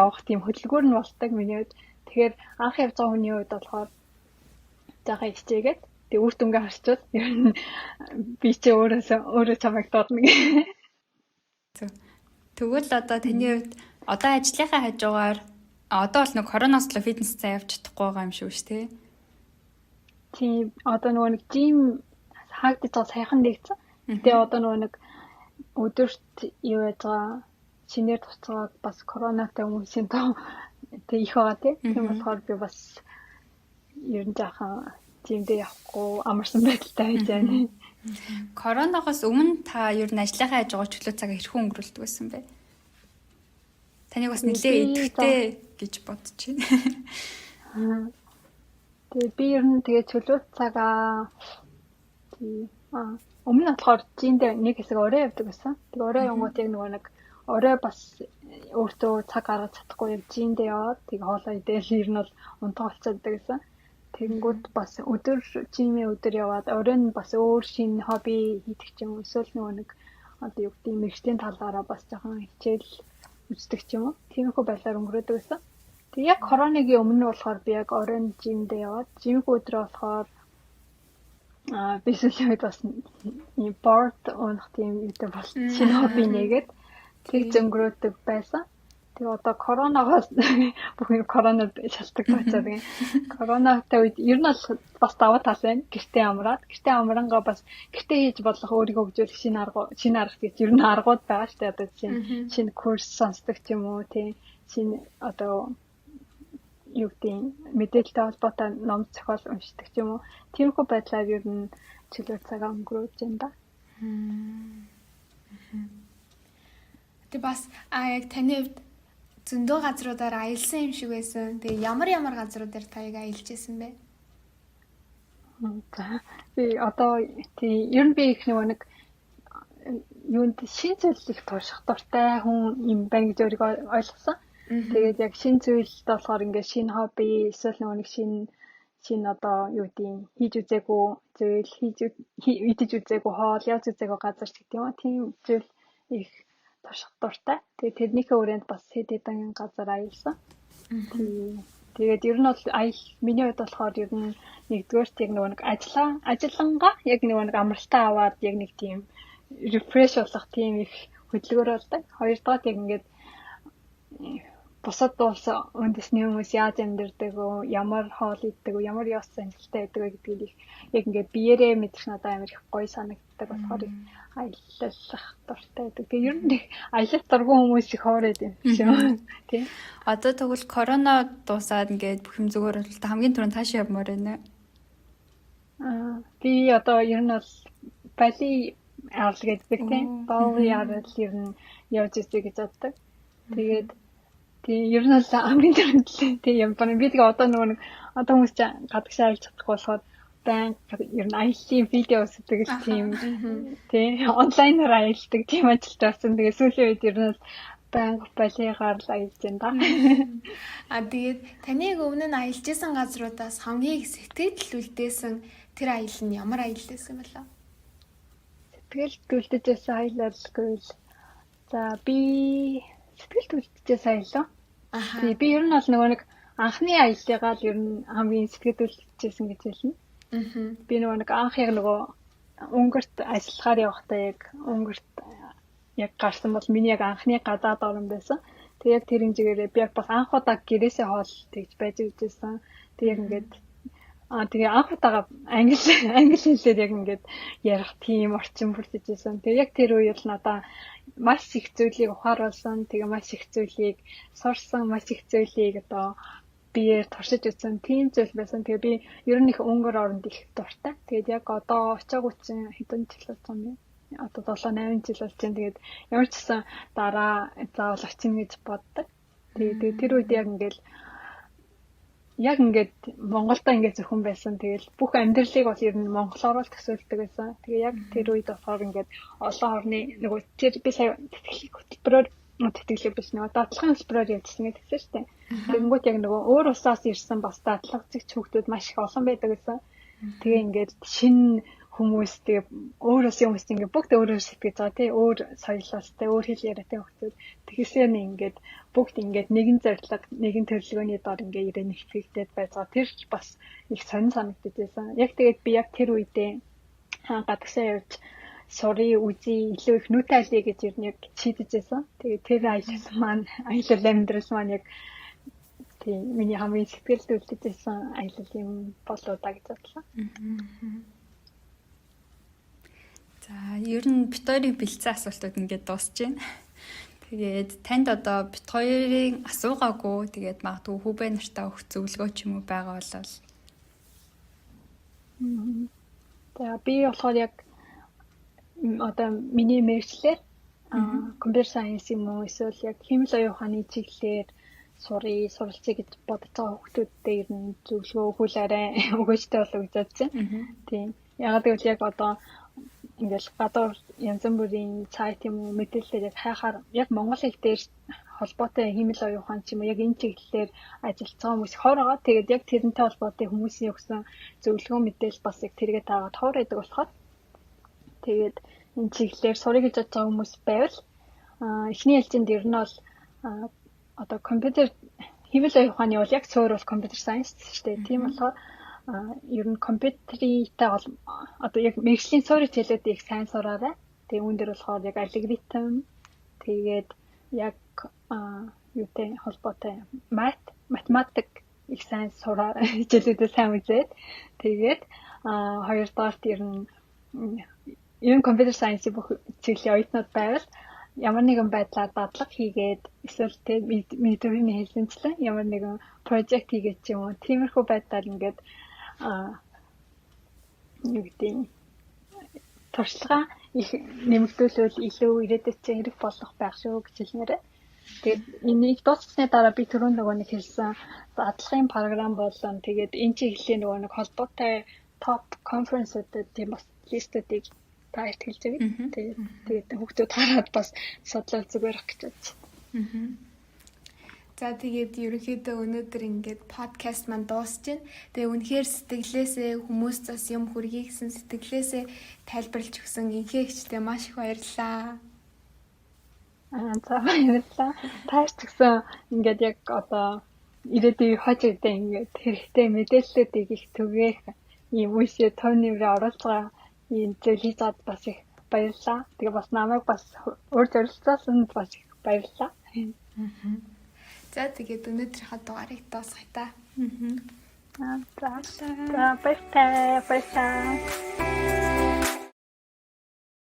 явах тийм хөдөлгөөр нь болдог миний хувьд. Тэгэхээр анх явж байгаа хүний хувьд болохоор жоохон хичээгээд тэгээ үр дүнгээ харчвал ер нь би чи өөрөө чамайг дуудана гэх.
Тэгвэл одоо таны хувьд одоо ажлынхаа хажуугаар одоо бол нэг коронавирус л фитнес цаа явж чадахгүй байгаа юм шүү дээ.
Тийм одоо нөгөө нэг жим хаагдаж байгаа саяхан нэгдсэн. Тэгээ одоо нөгөө нэг өдөрт юу яаж байгаа шинээр туцгаад бас коронатай хүмүүсийн тоо тэг их байгаа тий. Тийм болохоор би бас ер нь жаахан gym-дээ явахгүй амарсан байдалтай байж байна.
Коронавигоос өмнө та ер нь ажлынхаа хажуугаар чөлөө цагаа хэрхэн өнгөрүүлдэг байсан бэ? Таныг бас нэлээ идэвхтэй гэж бодож
байна. Тэгээ би ер нь тэгээ чөлөө цагаа тий өмнө нь болохоор gym-дээ нэг хэсэг орой явдаг байсан. Тэгээ орой явангууд яг нөгөө нэг орой бас өөртөө цаг гаргаж чадахгүй яг gym-дээ яваад тэгээ хоолоо идэл ер нь бол унтах болчиход байсан. Тэгэнгүүт бас өдөр gym-ээ өдөр яваад орой нь бас өөр шинэ хобби хийдэг ч юм уу, эсвэл нөгөө нэг одоо юу гэдэг мэргэжлийн талаараа бас жоохон хичээл үздэг ч юм уу. Тиймэрхүү байдлаар өнгөрөөдөг байсан. Тэг яг коронагийн өмнө болохоор би яг оройн gym-дээ яваад gym-ийн өдрөө болохоор би сүүлийн үед бас board унах тийм юутай бол шинэ хобби нээгээд тэг зөнгөрөөдөг байсан. Тэгээ одоо коронавигоос бүх юм корона шалтгаан болчиход байгаа. Коронатай үед ер нь бол бас даваа тал байна. Гэртээ амраад, гэртээ амрангаа бас гэртээ хийж болох өөрийгөө хөгжүүлэх шинэ арга шинэ арга гэж ер нь аргууд байгаа шүү дээ. Одоо жишээ нь шинэ курс сонсдог ч юм уу, тий. Шинэ одоо юу гэдэг мэдээлэлтэй холбоотой ном зохиол уншдаг ч юм уу. Тиймэрхүү байдлаар ер нь чөлөө цагаа өнгөрөөж байна да.
Тэг бас яг таны хувьд зөндөө газруудаар аялсан юм шиг байсан. Тэгээ ямар ямар газруудаар та яг аялж исэн бэ?
За би одоо тий ер нь би их нөгөө нэг юунд шинэ зүйл их турших дуртай хүн юм байна гэж өөрийгөө ойлгосон. Тэгээд яг шинэ зүйлд болохоор ингээд шинэ хобби эсвэл нөгөө нэг шинэ шинэ одоо юу гэдгийг хийж үзээгүй зүйл, хийж идэж үзээгүй хоол, явж үзээгүй газар ч гэдэг юм уу. Тийм зүйл их турших дуртай. Тэгээд тэрнийхээ хүрээнд бас хэд хэдэн газар аялсан. Тэгээд ер нь бол аял миний хувьд болохоор ер нь нэгдүгээрт яг нөгөө нэг ажиллаа ажиллангаа яг нөгөө нэг амралтаа аваад яг нэг тийм refresh болох тийм их хөдөлгөөр болдог. Хоёрдугаар яг ингээд бусад улс үндэсний хүмүүс яаж амьдардаг вэ, ямар хоол иддэг вэ, ямар ёс заншилтай байдаг вэ гэдгийг их яг ингээд биеэрээ мэдрэх надад амар их гоё санагддаг болохоор их аялах дуртай байдаг. Тэгээ ер нь их аялах дургүй хүмүүс их хоороод юм шиг тий.
Одоо тэгвэл корона дуусаад ингээд бүх юм зүгээр бол та хамгийн түрүүнд хаашаа явмаар байна?
Би одоо ер нь бол Бали арал гэдэг тийм. Бали арал ер нь явж үзье гэж боддог. Тэгээд тий ер нь бол хамгийн түрүүнд л тий юм байна. Би тэгээ одоо нөгөө нэг одоо хүмүүс чинь гадагшаа аялж чадахгүй болохоор байнга ер нь аяллаа видео үздэг л тийм тий онлайнаар аялдаг тийм ажилтай болсон. Тэгээ сүүлийн үед ер нь бол байнга Балигаар л аялж байна да.
Тэгээд таныг өмнө нь аялж исэн газруудаас хамгийн их сэтгэл үлдээсэн тэр аялал нь ямар аялал байсан бэлээ?
Сэтгэл үлдээжсэн аялал гэвэл за би сэтгэл үлдээжсэн аялал. Тий би ер нь бол нөгөө нэг анхны аяллыгаа л ер нь хамгийн сэтгэл үлдээжсэн гэж хэлнэ. Би нөгөө нэг анх яг нөгөө Унгарт ажиллахаар явахдаа яг Унгарт яг гарсан бол миний яг анхны гадаад орн байсан. Тэг яг тэр хэмжээгээр би яг бас анх удаа гэрээсээ хоол тэгж байж үзсэн. Тэг яг ингээд тэгээ анх удаага англи англи хэлээр яг ингээд ярих тийм орчин бүрдэж байсан. Тэгээ яг тэр үе л надаа маш их зүйлийг ухааруулсан. Тэгээ маш их зүйлийг сурсан, маш их зүйлийг одоо биеэр туршиж үзсэн тийм зүйл байсан. Тэгээ би ер нь их Унгар оронд их дуртай. Тэгээд яг одоо очиагүй чинь хэдэн жил болсон юм бэ? Одоо 7 8 жил болж байна. Тэгээд ямар ч гэсэн дараа заавал очино гэж боддог. Тэгээд тэр үед яг ингээд яг ингээд Монголдо ингээд зөвхөн байсан. Тэгэл бүх амьдралыг бол ер нь монголоор л төсөөлдөг байсан. Тэгээ яг тэр үед болохоор ингээд олон орны нөгөө тэр би сая тэтгэлэг хөтөлбөрөөр тэтгэлэг биш нөгөө дадлагын хөтөлбөрөөр явжсан гэдэг гэсэн шүү дээ. Тэгэнгүүт яг нөгөө өөр улсаас ирсэн бас дадлагцэгч хүүхдүүд маш их олон байдаг гэсэн. Тэгээ ингээд шинэ хүмүүс тэгээ өөр улсын хүмүүс ингээд бүгд өөрөөр сэтгэж байгаа тий өөр соёлоостай өөр хэл яриатай хүмүүс тэгэхсээр нь ингээд бүгд ингээд нэгэн зорилго нэгэн төлөвлөгөөний дор ингээд ирээ нэгтгэгдээд байж байгаа тэр бас их сонин санагдаж байсан. Яг тэгээд би яг тэр үедээ гадагшаа явж сурыг үзье илүү их нүдэ айлъя гэж ер нь яг шийдэж байсан. Тэгээд тэр аялал маань аялал амьдрал маань яг тийм миний хамгийн сэтгэлд үлдэж байсан аялал юм болоо да гэж бодлоо.
За ер нь бит хоёрын бэлдсэн асуултууд ингээд дуусч байна. Тэгээд танд одоо бит хоёрын асуугаагүй, тэгээд магадгүй хүүбэ нартаа өгөх зөвлөгөө ч юм уу байгаа бол.
За, би болохоор яг одоо миний мэргэжлээр computer science юм уу, эсвэл яг хиймэл оюун ухааны чиглэлээр сурыг суралцъя гэж бодож байгаа хүүхдүүдтэй ер нь зөвлөгөө өгвөл арай өгөөжтэй болов гэж бодож байна. Тийм. Яагаад гэвэл яг одоо ингээл гадуур янз бүрийн сайт юм уу, мэдээлэлээр яг хайхаар яг монгол хэл дээр холбоотой хиймэл оюун ухаан ч юм уу, яг энэ чиглэлээр ажиллаж байгаа хүмүүс хор байгаа. Тэгээд яг тэрнтэй холбоотой хүмүүсийн өгсөн зөвлөгөө, мэдээлэл бас яг тэргээ таагаад хор байдаг болохоор, тэгээд энэ чиглэлээр сурыг гэж бодож байгаа хүмүүс байвал эхний ээлжинд ер нь бол одоо компьютер, хиймэл оюун ухааны бол яг суурь бол computer science шүү дээ. Тийм болохоор ер нь компьютертэй одоо яг мэргэжлийн суурь хичээлүүдийг сайн сураарай. Тэгээ үүн дээр болохоор яг алгоритм, тэгээд яг юутай холбоотой математик их сайн сураа, хичээлүүдээ сайн үзээд, тэгээд хоёрдугаарт ер нь ер нь computer science-ийн бүх чиглэлийн оюутнууд байвал ямар нэгэн байдлаар дадлага хийгээд, эсвэл тэ миний түрүүний хэлсэнчлэн ямар нэгэн project хийгээд ч юм уу, тиймэрхүү байдлаар ингээд юу гэдэг, туршлага их нэмэгдүүлвэл илүү ирээдүйд чинь хэрэг болох байх шүү гэж хэлмээр. Тэгээд энийг дуусгасны дараа би түрүүн нөгөө нэг хэлсэн дадлагын програм болон тэгээд энэ чиглэлийн нөгөө нэг холбоотой топ конференсүүдэд тийм бас list үүдийг та хоёрт хэлж өгье. Тэгээд хүүхдүүд хараад бас судлал зүгээр ах гэж бодож.
За, тэгээд ерөнхийдөө өнөөдөр ингээд подкаст маань дуусч байна. Тэгээ үнэхээр сэтгэлээсээ хүмүүст бас юм хүргэе гэсэн сэтгэлээсээ тайлбарлаж өгсөн Энхээ эгчтэй маш их баярлалаа.
Аа, за, баярлалаа. Тааш ч гэсэн ингээд яг одоо ирээдүйн хожигдээ ингээд хэрэгтэй мэдээллүүдийг их түгээх ийм үйсээ тов нэмрээ оруулж байгаа ийм зүйл хийж аваад бас их баярлалаа. Тэгээ бас намайг бас урьд оролцоосонд бас их баярлалаа.
За, тэгээд өнөөдрийнхөө дугаарыг дуусгая та.
Аа, за. За, баяртай, баярлалаа.